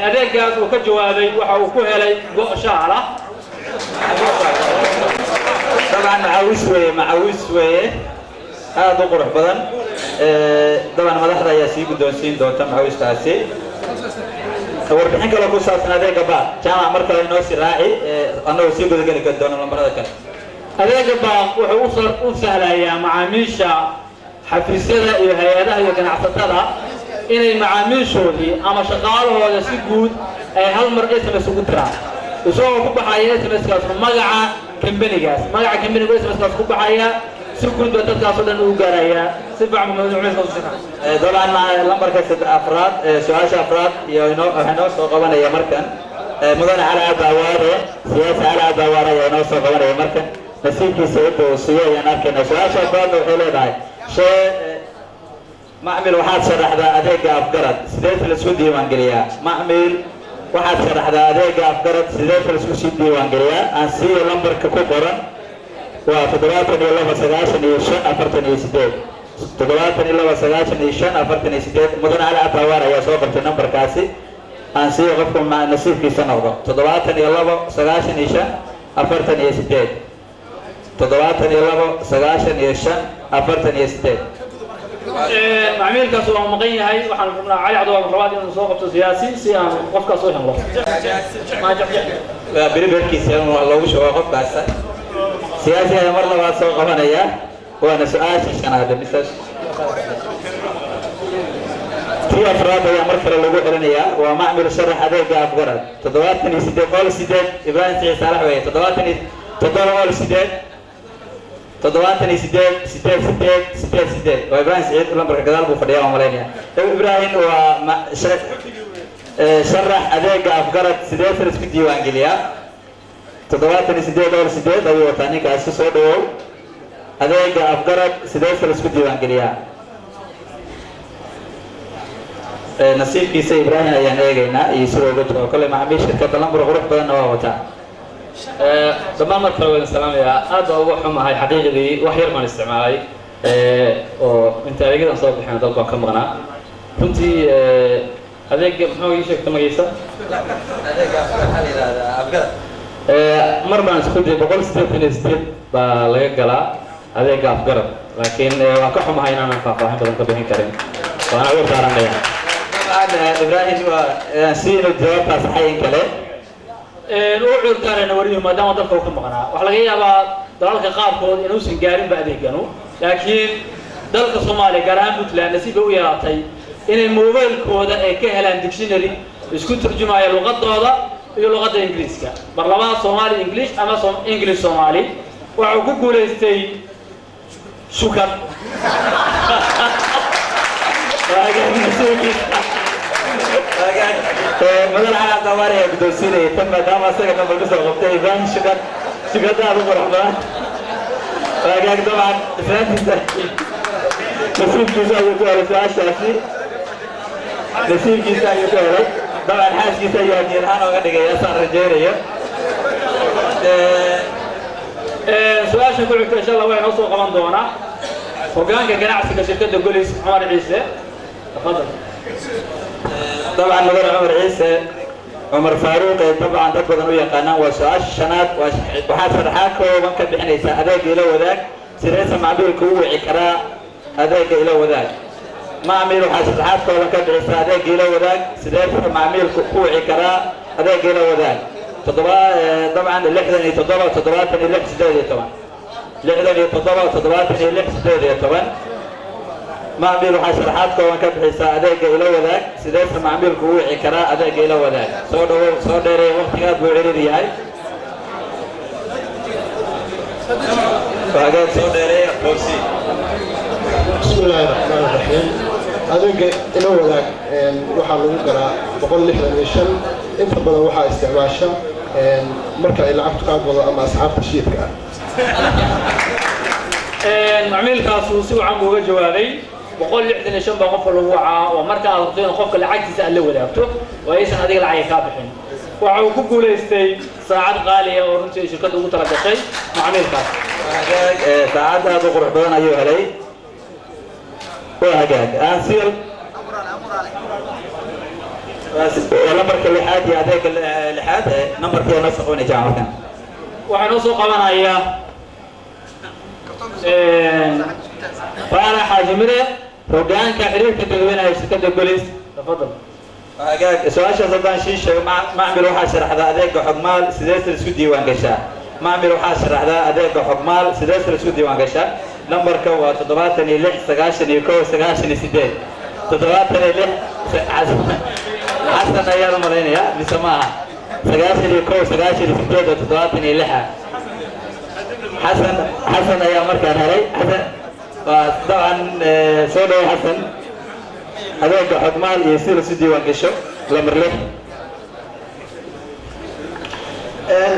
Adeegaas uu ka jawaabay, waxa uu ku helay go' shaal ah. Dabcan macawis weeye, macawis weeye aada u qurux badan. Dabcan madaxda ayaa sii guddoonsiin doonta macawistaasi. Warbixin kaloo ku saabsan adeega Baaq, jaamac mar kale inoo sii raaci, annagoo sii gudageli doona lambarada kale. Adeega Baaq wuxuu u sahlayaa macaamiisha xafiisyada iyo hay-adaha iyo ganacsatada inay macaamiishoodii ama shaqaalahooda si guud ay hal mar SMS ugu diraan, isagoo ku baxaya SMS-kaas magaca kambanigaas. Magaca kambanigu SMS-kaas ku baxaya, si guud ba dadkaas oo dhan ugu gaarayaa. Si fiican buu macaamiilkaas u shaqeeyaa. Dabcan lambarka afraad, su-aasha afraad iyo inoo waxaa inoo soo qabanaya markan mudane Cali Cabdi Awaare. Siyaasi Cali Cabdi Awaare ayaa inoo soo qabanaya markan. Nasiibkiisa cidda uu siiyo ayaan arkayna. Su-aasha afraadna waxay leedahay: shee macmil, waxaad sharaxdaa adeega Afgarad, sidee laisku diiwaangeliyaa? Macmil, waxaad sharaxdaa adeega Afgarad, sidee laisku sii diiwaangeliyaa? Aan siiyo lambarka ku qoran, waa 72 95 48, 72 95 48. Mudane Cali Cabdi Awaar ayaa soo qabtay nambarkaasi. Aan siiyo qofka nasiibkiisa noqdo. 72 95 48, 72 95 48. Macmiilkaas waa maqan yahay. Waxaan rabnaa Cali Cabdiwaab labaad inuu soo qabto siyaasi, si aan qofkaas u helno. Waa beri berkiisa in loogu shubo qofkaas. Siyaasi ayaa mar labaad soo qabanaya. Waana su-aasha shanaad mise tii afraad ayaa mar kale lagu celinayaa. Waa macmil, sharax adeega Afgarad, 78 ool 8. Ibraahim Siciid Saalax weeye. 77 ool 8, 78 8 8 8 8. Waa Ibraahim Siciid, lambarka gadaal buu fadhiyaa waan malaynaya. Ibraahim, waa sharax adeega Afgarad, sidee sar isku diiwaangeliyaa? 78 ool 8 ayuu wataa ninkaasi. Soo dhawow. Adeega Afgarad sidee sar isku diiwaangeliyaa? Nasiibkiisa Ibraahim ayaan eegaynaa iyo sidoo uga jawaab. Kolley macaamiil shirkadda lambar qurux badanna waa wataa. Dhammaan mar kale waan salaamayaa. Aad baa uga xumahay xaqiiqdii, wax yar baan isticmaalay oo inta adeegyadan soo bixin dal baan ka maqnaa runtii. Adeega muxuu ii sheegta magaciisa? Adeega waxaa la yidhahdaa Afgarad. Mar baan isku dayay, 188 baa laga galaa adeega Afgarad, laakiin waan ka xumahay inaanan faahfaahin badan ka bixin karin, waana uga saaranaya. Dabcan Ibraahim waa si inuu jawaabtaas xayin kale u cuurdaarayna wariyuhu maadaama dalka uu ka maqnaa. Waxaa laga yaabaa dalalka qaarkood inuusan gaarinba adeeganu, laakiin dalka Soomaaliya, gaar ahaan Puntland, nasiib bay u yeelatay inay mobaylkooda ay ka helaan dictionary isku turjumaya luqadooda iyo luqadda Ingiriiska, mar labaad Soomaali English ama English Soomaali. Waxuu ku guulaystay Shukar. Mudan Cali Cabdiwaar ayaa guddoonsiinaya tan maadaama asaga dambe kusoo qabtay. Ibraahim Shukar, shukada aad u qurux badan. Waagaag, dabcan islaantiisa nasiibkiisa ayuu ku helay su-aashaasi, nasiibkiisa ayuu ku helay. Dabcan xaaskiisa ayuu hadiyad ahaan ooga dhigaya saan rajaynayo. Su-aasha ku xigta insha Allah waxay noo soo qaban doonaa hogaanka ganacsiga shirkadda Golis, Cumar Ciise. Tafadal. Dabcan mudane Cumar Ciise, Cumar Faaruuq ee dabcan dad badan u yaqaanaan, waa su-aasha shanaad. Waxaad sharaxaad kooban ka bixinaysaa adeega Ila Wadaag, sideesa macmiilka u wici karaa adeega Ila Wadaag? Macmiil, waxaad sharaxaad kooban ka bixisaa adeega Ila Wadaag, sideesa macmiilku u wici karaa adeega Ila Wadaag? Toddoba, dabcan 67 76 18, 67 76 18. Macmiil, waxaa sharaxaad kooban ka bixisaa adeega Ila Wadaag, sideesa macmiilku u wici karaa adeega Ila Wadaag? Soo dhawow, soo dheereeya, waqtiga aad buu ciriiri yahay. Hagaag, soo dheereeya boogsi. بسم الله الرحمن الرحيم. Adeega Ila Wadaag waxaa lagu galaa 165. Inta badan waxaa isticmaasha marka ay lacagtu kaa godo ama asxaabta shiidka ah. Macmiilkaasu si wacan buu uga jawaabay. 165 baa qofka lagu wacaa, oo marka aad rabto in qofka lacagtiisa aad la wadaagto oo aysan adiga lacag kaa bixin. Waxa uu ku guulaystay saacad qaaliya oo runtii ay shirkadda ugu talagashay macmiilkaas. Hagaag, saacad aad u qurux badan ayuu helay. Waa hagaag, aansiil waa lambarka lixaad iyo adeega lixaad. Nambarkii noo soo qabanaya jaamacan. Waxaa noo soo qabanaya Faarax Xaaji Mire, hogaanka xiriirka dadweynaha ee shirkadda Golis. Tafadal. Hagaag, su-aashaas haddaan sii sheego, macmil, waxaa sharaxdaa adeega Xogmaal, sidee sir isku diiwaan gashaa? Macmil, waxaa sharaxdaa adeega Xogmaal, sidee sir isku diiwaan gashaa? Lambarka waa 76 91 98, 76. Xasan ayaan u malaynayaa mise ma aha? 91 98 oo 76 ah. Xasan, Xasan ayaa markaan helay. Xasan waa dabcan soo dhawo Xasan. Adeega Xogmaal iyo si lasu diiwaan gasho, lambar 6.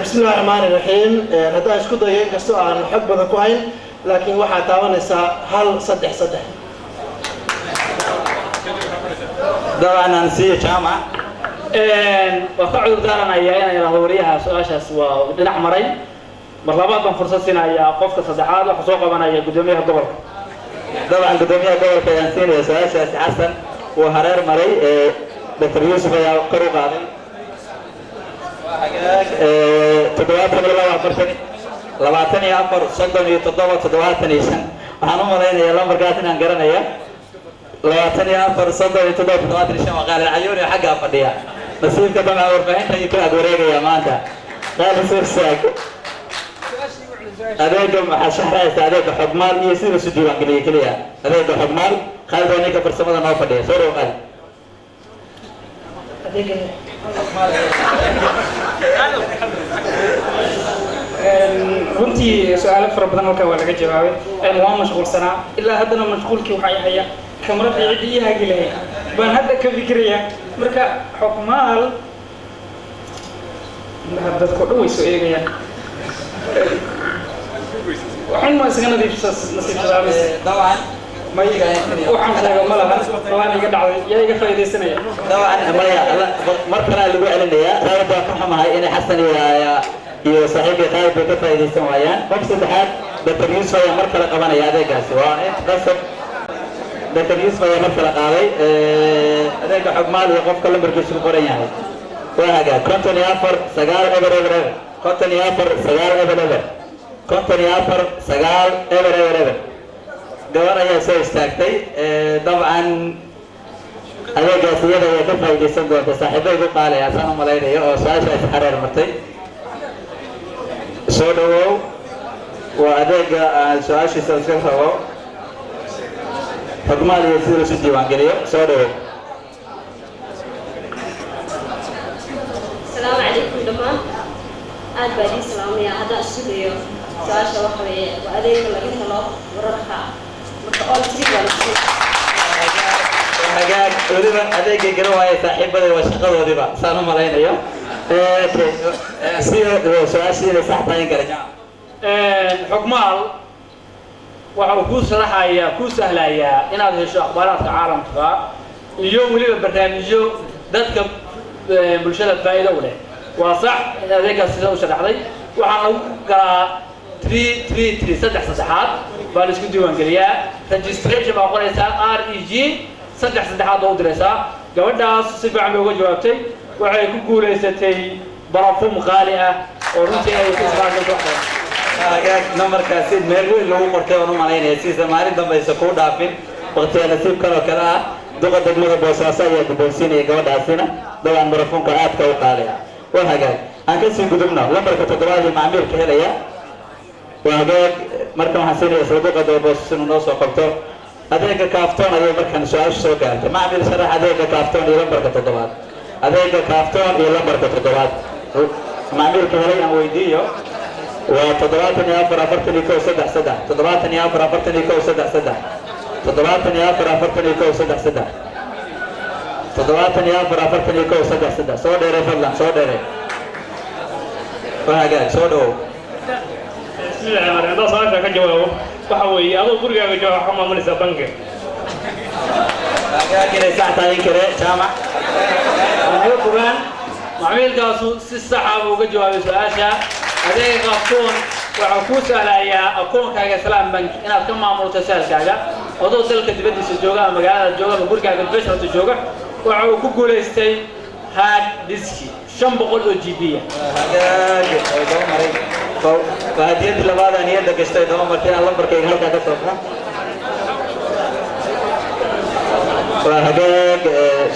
بسم الله الرحمن الرحيم. Haddaan isku dayo, inkastoo aan xog badan ku hayn, laakiin waxaa taabanaysaa 133. Dabcan aan siiyo jaamac. Waan ka cudur daaranayaa inaan idhaahdo wariyaha su-aashaas waa dhinac maray. Mar labaad baan fursad siinayaa qofka saddexaad. Waxaa soo qabanaya guddoomiyaha gobolka. Dabcan guddoomiyaha gobolka ayaan siinaya su-aashaasi. Xasan wuu hareer maray, Dr Yuusuf ayaa kor u qaaday. Hagaag, 72 40 24 37 75. Waxaan u malaynayaa lambarkaas inaan garanaya. 24 37 75 waa Qaalin Cayuuni oo xaggaa fadhiya. Nasiibka dabcan warbaahinta ayuu ku ag wareegayaa maanta. Qaali, soo saag. Adeega waxaa shaxraysa adeega Xogmaal iyo sida lasu diiwaangeliyay keliya. Adeega Xogmaal, Khaalid waa ninka farsamada noo fadhiya. Soo dhawo, Khaalid. Adeega runtii su-aalo fara badan halkan waa laga jawaabay. Waa mashquulsanaa, ilaa haddana mashquulkii waxaa haya kamarada ciddi ii hagi lahayd baan hadda ka fikiraya. Marka Xogmaal, indhaha dadka o dhan way soo eegayaan. Waxun ma isaga nasiibsadaa mise? Dabcan. Waxaan sheega ma laha, waan iga dhacday. Yaa iga faa'iidaysanaya? Dabcan maya, mar kalea lagu celinayaa. Khaalid, waan ka xumahay inay Xasan iyo saaxiibkii Khaalid bay ka faa'iidaysan waayaan. Qof saddexaad, Dr. Yuusuf ayaa mar kale qabanaya adeegaasi. Waa in qasab. Dr. Yuusuf ayaa mar kale qaaday adeega Xogmaal iyo qofka lambarkiisu ku qoran yahay. Waa hagaag, 54900 00, 54900 00, 54900 00. Gabar ayaa soo istaagtay. Dabcan adeegaas iyada ayaa ka faa'iidaysan doonta, saaxiibay ku qaalaya asaan u malaynayo oo su-aasha is xareer martay. Soo dhawow. Waa adeega aan su-aashiisa iska rabo, Xogmaal iyo sida lasu diiwaangeliyo. Soo dhawow. Asalaamu calaykum dhammaan, aad baa idiin salaamaya. Haddaan isku dayo su-aasha, waxa weeye waa adeega laga helo wararka. Marka all three waa la. Hagaag, weliba adeegay garan waaya saaxiibaday, waa shaqadoodiba saan u malaynayo. Sida su-aashii inay sax tahay in kale? Xogmaal waxa uu kuu sharaxayaa, kuu sahlayaa inaad hesho akhbaaraadka caalamka iyo weliba barnaamijyo dadka bulshada faa'iido u leh. Waa sax adeegaas sida u sharaxday. Waxaa lagu galaa 333, saddex saddexaad baa la isku diiwaangeliyaa. Registration baa qoraysaa, REG saddex saddexaad baa u diraysaa. Gabadhaas si fiican bay uga jawaabtay. Waxay ku guulaysatay barafuum qaali ah oo runtii ay ku isticmaashay wax badan. Hagaag, nambarkaasi meel weyn lagu qortay oon u malaynaya siisa maalin dambe aysan kuu dhaafin waqtiga nasiibkan oo kale ah. Duqa degmada Boosaaso ayaa guddoonsiinaya gabadhaasina dabcan barafuunka aadka u qaali ah. Waa hagaag, aan kasii gudubno lambarka toddobaad ee macmiilka helaya. Waa hagaag, markan waxaan siinaya sanduuqa Boosaaso inuu noo soo qabto adeega Kaaftoon. Ayay markan su-aashu soo gaartay. Macmiil, sharax adeega Kaaftoon iyo lambarka toddobaad. Adeega Kaaftoon iyo lambarka toddobaad, macmiilka helay aan weydiiyo. Waa 74 41 33, 74 41 33, 74 41 33, 74 41 33. Soo dheere fadlan, soo dheere. Waa hagaag, soo dhawow. Bismillahi rahmaani rahiim. Haddaan su-aasha ka jawaabo, waxa weeye adoo gurigaaga jooga waxaa maamulaysaa bangi. Hagaag, inay sax tahay in kale, Jaamac? Waxay fogaan macmiilkaasu si saxa buu uga jawaabay su-aasha. Adeega Kaaftoon waxaa kuu sahlayaa akoonkaaga Salaam Bank inaad ka maamulto sahalkaaga adoo dalka dibaddiisa jooga ama magaalada jooga ama gurigaaga besharta jooga. Waxa uu ku guulaystay hard diski 500 oo GB. Hagaag, way daba maray. Waa hadiyadii labaad aan niyadda gashtay, daba martay aan lambarkayga halkaa ka soo baxa. Waa hagaag,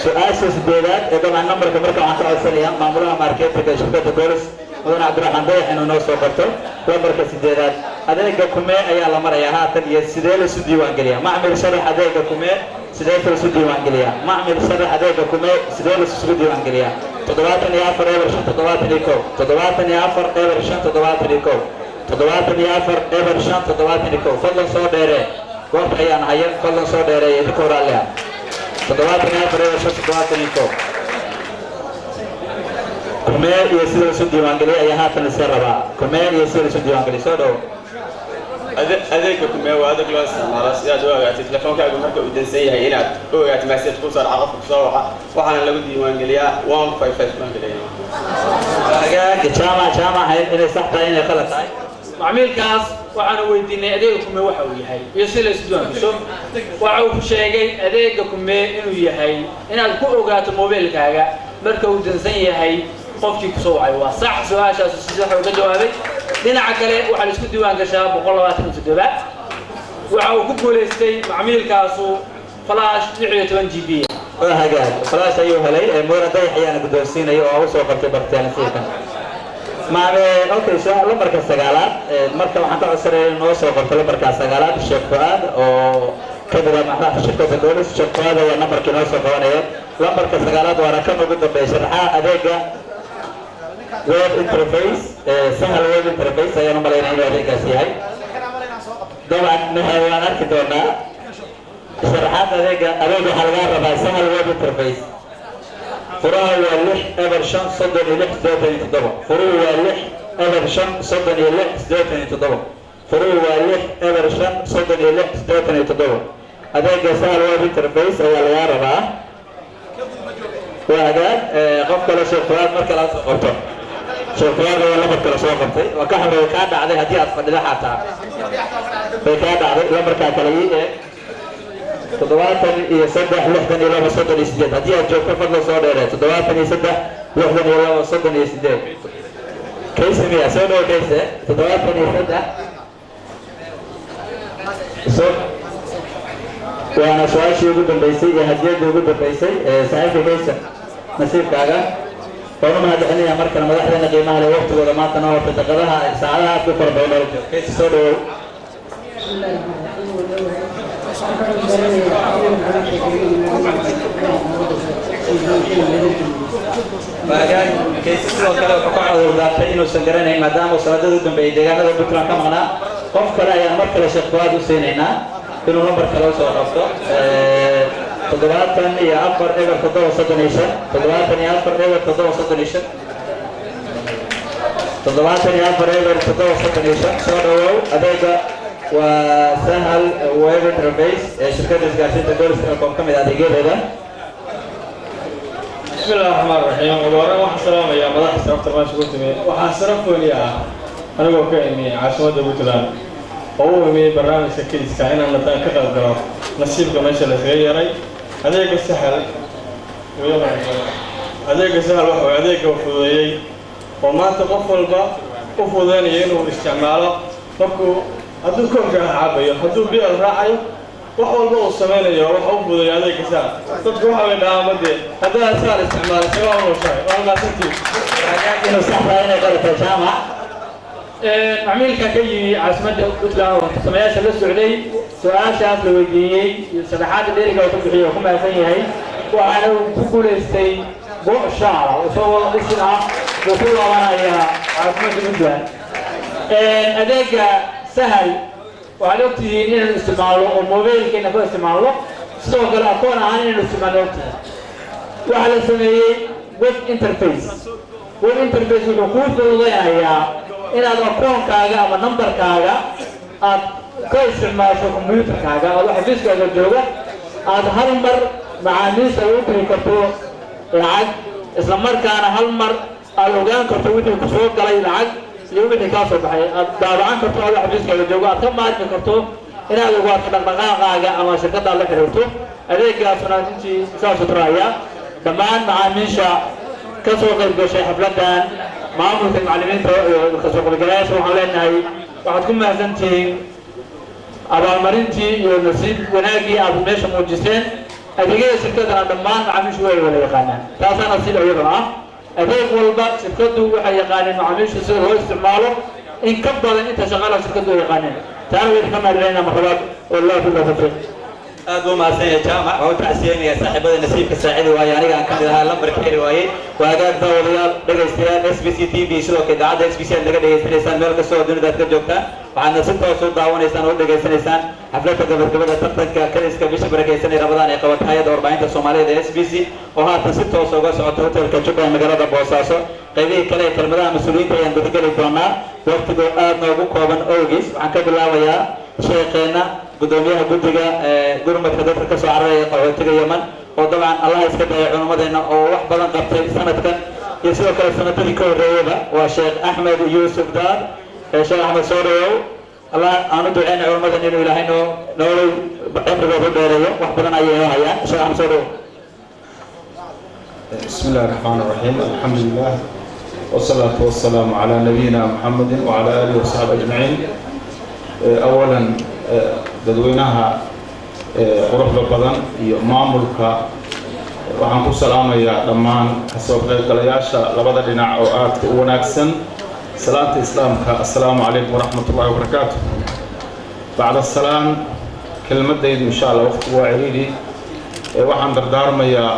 su-aasha sideedaad ee dabcan nambarka marka waxaan ka codsanayaa maamulaha marketinga shirkadda Golis, mudane Cabdiraxmaan Dayax, inuu noo soo qabto lambarka sideedaad. Adeega Kumee ayaa la marayaa haatan iyo sidee laisu diiwaangeliyaa. Macmil, sharax adeega Kumee, sidee laisu diiwaangeliyaa? Macmil, sharax adeega Kumee, sidee laisugu diiwaangeliyaa? 74 05 71, 74 05 71, 74 05 71. Fadlan soo dheeree, goobta ayaan haya. Fadlan soo dheereeya idinkoo raalli ah. 74 05 71. Kumee iyo sida laisu diiwaangeliyay ayaa haatan lisee rabaa. Kumee iyo sida laisu diiwaangeliyay. Soo dhow. Adeega Kumee waa adeeg loo isticmaalo si aad u ogaatid telefoonkaagu marka uu dansan yahay, inaad u ogaatid message kusoo dhaca, qofka kusoo waca. Waxaana lagu diiwaangeliyaa 155 diiwaangeliya. Hagaag, Jaamac. Jaamac, inay sax tahay, inay khalad tahay? Macmiilkaas waxaanu weydiinay adeega Kumee waxa uu yahay iyo si la isu diiwaangasho. Waxa uu ku sheegay adeega Kumee inuu yahay inaad ku ogaato moobilkaaga marka uu dansan yahay qofkii kusoo wacay. Waa sax, su-aashaas si sax uga jawaabay. Dhinaca kale waxaa la isku diiwaan gashaa 127. Waxa uu ku guulaystay macmiilkaasu flash 16 GB. Waa hagaag, flash ayuu helay. Muran Dayax ayaana guddoonsiinaya oo usoo qabtay bartiyaa nasiibkan. Maame, okay, so lambarka sagaalaad, marka waxaan ka codsanaya inuu noo soo qorto lambarka sagaalaad Sheekh Fuaad oo ka mid ah madaxda shirkadda Golis. Sheekh Fuaad ayaa nambarkii noo soo qabanaya, lambarka sagaalaad, waana kan ugu dambeeya. Sharaxaa adeega web interface, Sahal web interface ayaan u malaynaya inuu adeegaas yahay. Dabcan waan arki doonaa sharaxaad adeega. Adeeg waxaa lagaa rabaa Sahal web interface. Furaha waa 6053687. Furuhu waa 6053687. Furuhu waa 6053687. Adeega Sahal web interface ayaa lagaa rabaa. Waa hagaag. Qof kale, Sheekh Fuaad, mar kale soo qabto. Sheekh Fuaad ayaa lambar kale soo qabtay. Waa ka xumay, kaa dhacday. Haddii aad fadhida xataa way kaa dhacday. Lambarkaa kale ii eeg, 736238. Haddii aad joogto, fadlan soo dheeree. 736238. Kayse miya? Soo dhowo Kayse. 73 so waana su-aashii ugu dambeysay iyo hadiyadii ugu dambeysay. Saaxiibka Kayse, nasiibkaaga. Waan u mahadcelinaya markale madaxdeena qiimaha leh waqtigooda maanta noo hortay, daqadaha saacadaha aad ku fara badan noola joogo. Kayse, soo dhawow. بسم الله الرحمن الرحيم. Waxaan ka codsanaya Waagaag Kayse sidoo kale wuxuu ka cudur daartay inuusan garanayn, maadaama uu sanadada u dambeeyay deegaanada Puntland ka maqnaa. Qof kale ayaan mar kale Sheekh Fuaad u siinaynaa inuu lambar kale usoo qabto, 740735, 740735, 740735. Soo dhawow. Adeega waa Sahal web interface ee shirkadda isgaarsiinta Golis Telecom ka mid ah adeegyadeeda. بسم الله الرحمن الرحيم. Ugu horreyn waxaan salaamayaa madaxda sharafta meesha ku timi. Waxaa sharaf weli ah anigoo ka imi caasimadda Puntland oo u imiyey barnaamijka kediska inaan nataan ka qayb galo. Nasiibka meesha la iskaga yeeray adeega Sahal. Adeega Sahal waxa waye adeega fududeeyey oo maanta qof walba u fududeynaya inuu isticmaalo. Markuu hadduu koobka cabayo, hadduu biyo raacayo, wax walba uu sameynayo waxa u fududeeya adeega Sahal. Dadku waxa way dhahaan made haddaad Sahal isticmaalo sabaa u nooshahay. Waa mahadsantihiin. Inuu sax tahay inay qalato, Jaamac? Macmiilka ka yimi caasimadda Puntland oo tartamayaasha la socday, su-aashaas la weydiiyey iyo sharaxaadda dheeriga oo ka bixiyey oo ku mahadsan yahay, waxaana uu ku guulaystay go' shaala isagoo isin ah buu ku laabanayaa caasimadda Puntland. Adeega Sahal waxaad ogtihiin inaynu isticmaalno oo mobilkeena ku isticmaalno, sidoo kale akoon ahaan inaynu isticmaalno ogtihiin. Waxaa la sameeyey web interface. Web interface wuxuu kuu fududeynayaa inaad akoonkaaga ama nambarkaaga aad ka isticmaasho computerkaaga adoo xafiiskaaga jooga, aad hal mar macaamiisha u diri karto lacag, isla markaana hal mar aad ogaan karto wixii ku soo galay lacag iyo wixii kaa soo baxay, aad daabacan karto adoo xafiiskaaga joogo, aad ka maarmi karto inaad ogaato dhaqdhaqaaqaaga ama shirkadaad la xiriirto. Adeegaasuna intii saasuu taraaya. Dhammaan macaamiisha ka soo qayb gashay xafladdan, maamulka, macallimiinta iyo kasoo qaybgalayaasha, waxaan leenahay waxaad ku mahadsantihiin abaalmarintii iyo nasiib wanaaggii aad meesha muujiseen. Adeegyada shirkadana dhammaan macaamiishu way wada yaqaanaan, taasaa nasiib iyaduna ah. Adeeg walba shirkaddu waxay yaqaaneen macaamiishu sida loo isticmaalo in ka badan inta shaqaalaha shirkaddu ay yaqaaneen. Taana way ka mahadcelinaa mar labaad. Wallahi billahi tawfiiq. Aad buu mahadsan yahay Jaamac. Waa u tacsiyeynayaa saaxiibada nasiibka saacidi waaye, aniga aan ka mid ahaa lambarka heli waayey. Waa hagaag, daawadayaal, dhegaystayaal, SBC TV, sidoo kale idaacadda SBC aad naga dhegaysanaysaan meel kastoo dunida aad ka joogtaan. Waxaadna si toos u daawanaysaan oo u dhegaysanaysaan xafladda gabagabada tartanka kadiska bisha barakaysan ee Ramadaan ee qabata hay-adda warbaahinta Soomaaliyeed ee SBC, oo haatan si toos uga socota hotelka Jubba ee magaalada Boosaaso. Qaybihii kale ee kelmadaha mas-uuliyiinta ayaan gudageli doonaa waqtigoo aad noogu kooban owgiis. Waxaan ka bilaabayaa sheekeenna, guddoomiyaha guddiga gurmadka dadka kasoo cararaya qaxootiga Yeman, oo dabcan Allah iska dayay culimmadeenna oo wax badan qabtay sanadkan iyo sidoo kale sanadadii ka horreeyaba, waa Sheekh Axmed Yuusuf Daar. Sheekh Axmed, soo dhawow. Allah aan u duceyna culimmadan inuu Ilaahay noo nolol cimrigooda u dheereeyo, wax badan ayay inoo hayaan. Sheekh Axmed, soo dhawow. بسم الله الرحمن الرحيم. الحمد لله والصلاة والسلام على نبينا محمد وعلى آله وصحبه أجمعين. أولا dadweynaha quruxda badan iyo maamulka waxaan ku salaamayaa, dhammaan kasoo qaybgalayaasha labada dhinac oo aadka u wanaagsan. Salaanta islaamka, assalaamu calaykum waraxmat ullahi wabarakaatu. Bacda salaan, kelmadaydu insha Allah waqtigu waa ciriiri. Waxaan dardaarmayaa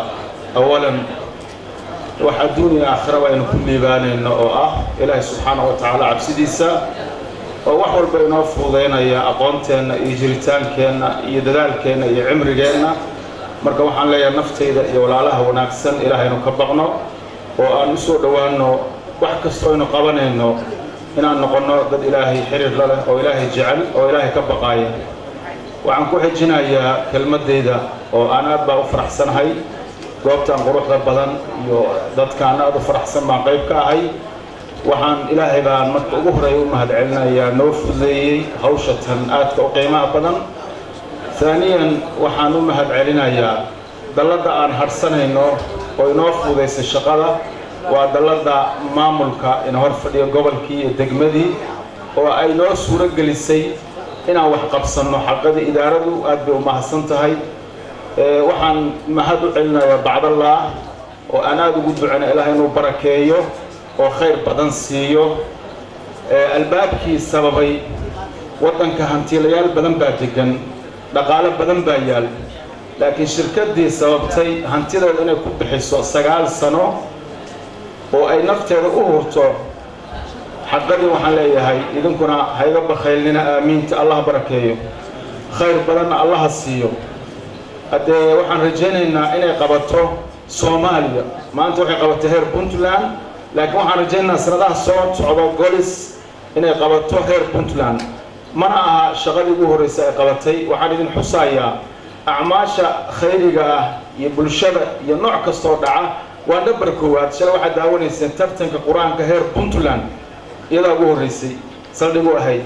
awalan wax adduun iyo aakhiraba aynu ku liibaanayno, oo ah Ilaahay subxaanahu wa tacaala cabsidiisa, oo wax walba inoo fududaynaya, aqoonteenna iyo jiritaankeenna iyo dadaalkeenna iyo cimrigeenna. Marka waxaan leeyahay naftayda iyo walaalaha wanaagsan, Ilaahaynu ka baqno oo aan u soo dhowaanno wax kastoo aynu qabanayno, inaan noqonno dad Ilaahay xiriir la leh oo Ilaahay jecel oo Ilaahay ka baqaaya. Waxaan ku xejinayaa kelmaddayda oo aan aad baa u faraxsanahay goobtan quruxda badan iyo dadkaan aad u faraxsan baan qayb ka ahay. Waxaan Ilaahay baan marka ugu horeeya u mahadcelinayaa noo fududeeyey hawsha tan aadka u qiimaha badan. Haaniyan, waxaan u mahadcelinayaa dalladda aan hadhsanayno oo inoo fududaysay shaqada, waa dalladda maamulka ina hor fadhiyo gobolkii iyo degmadii, oo ay noo suuro gelisay inaan wax qabsanno. Xaqadii idaaradu aad bay u mahadsan tahay. Waxaan mahad u celinayaa bacdallaah oo aan aada ugu ducana Ilaah inuu barakeeyo oo khayr badan siiyo albaabkii sababay. Waddanka hantiilayaal badan baa degan, dhaqaalo badan baa yaal, laakiin shirkaddii sababtay hantideeda inay ku bixiso 9 sano oo ay nafteeda u hurto, xaqadii waxaan leeyahay idinkuna hayga bakhaylnina aamiinta. Allah barakeeyo, khayr badanna Allaha siiyo. Haddee waxaan rajaynaynaa inay qabato Soomaaliya. Maanta waxay qabatay heer Puntland, laakiin waxaan rajaynaynaa sanadaha soo socdo Golis inay qabato heer Puntland. Mana aha shaqadii ugu horreysay ay qabatay. Waxaan idin xusayaa acmaasha khayriga ah iyo bulshada iyo nooc kastoo dhaca waa nambar koowaad. Shalay waxaad daawanayseen tartanka Qur-aanka heer Puntland, iyadaa ugu horreysay saldhig u ahayd.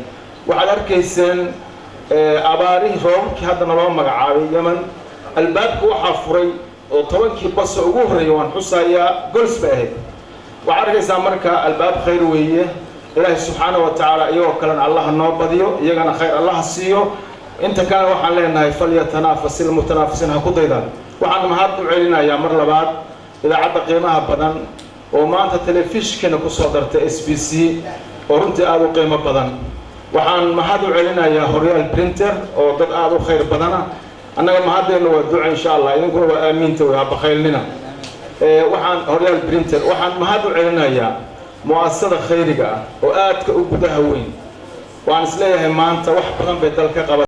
Waxaad arkayseen abaarihii roobabkii hadda naloo magacaabay Yemen, albaabka waxaa furay oo 10kii baso ugu horreeyay, waan xusayaa, Gols bay ahayd. Waxaad arkaysaa marka albaab khayr weeye. Ilaahay subxaana wa tacaala iyagoo kalena Allaha noo badiyo, iyagana khayr Allaha siiyo. Inta kalena waxaan leenahay فليتنافس المتنافسون, ha ku daydaan. Waxaan mahad u celinayaa mar labaad idaacadda qiimaha badan oo maanta telefishinkana kusoo dartay SBC, oo runtii aada u qiimo badan. Waxaan mahad u celinayaa Horyaal Printer oo dad aada u khayr badana. Annaga mahadeenna waa duca insha Allah, idinkuna waa aamiinta wey, habakhaylnina. Waxaan Horyaal Printer waxaan mahad u celinayaa mu'asasada khayriga ah oo aadka u gudaha weyn. Waan isleeyahay maanta wax badan bay dalka qabatay.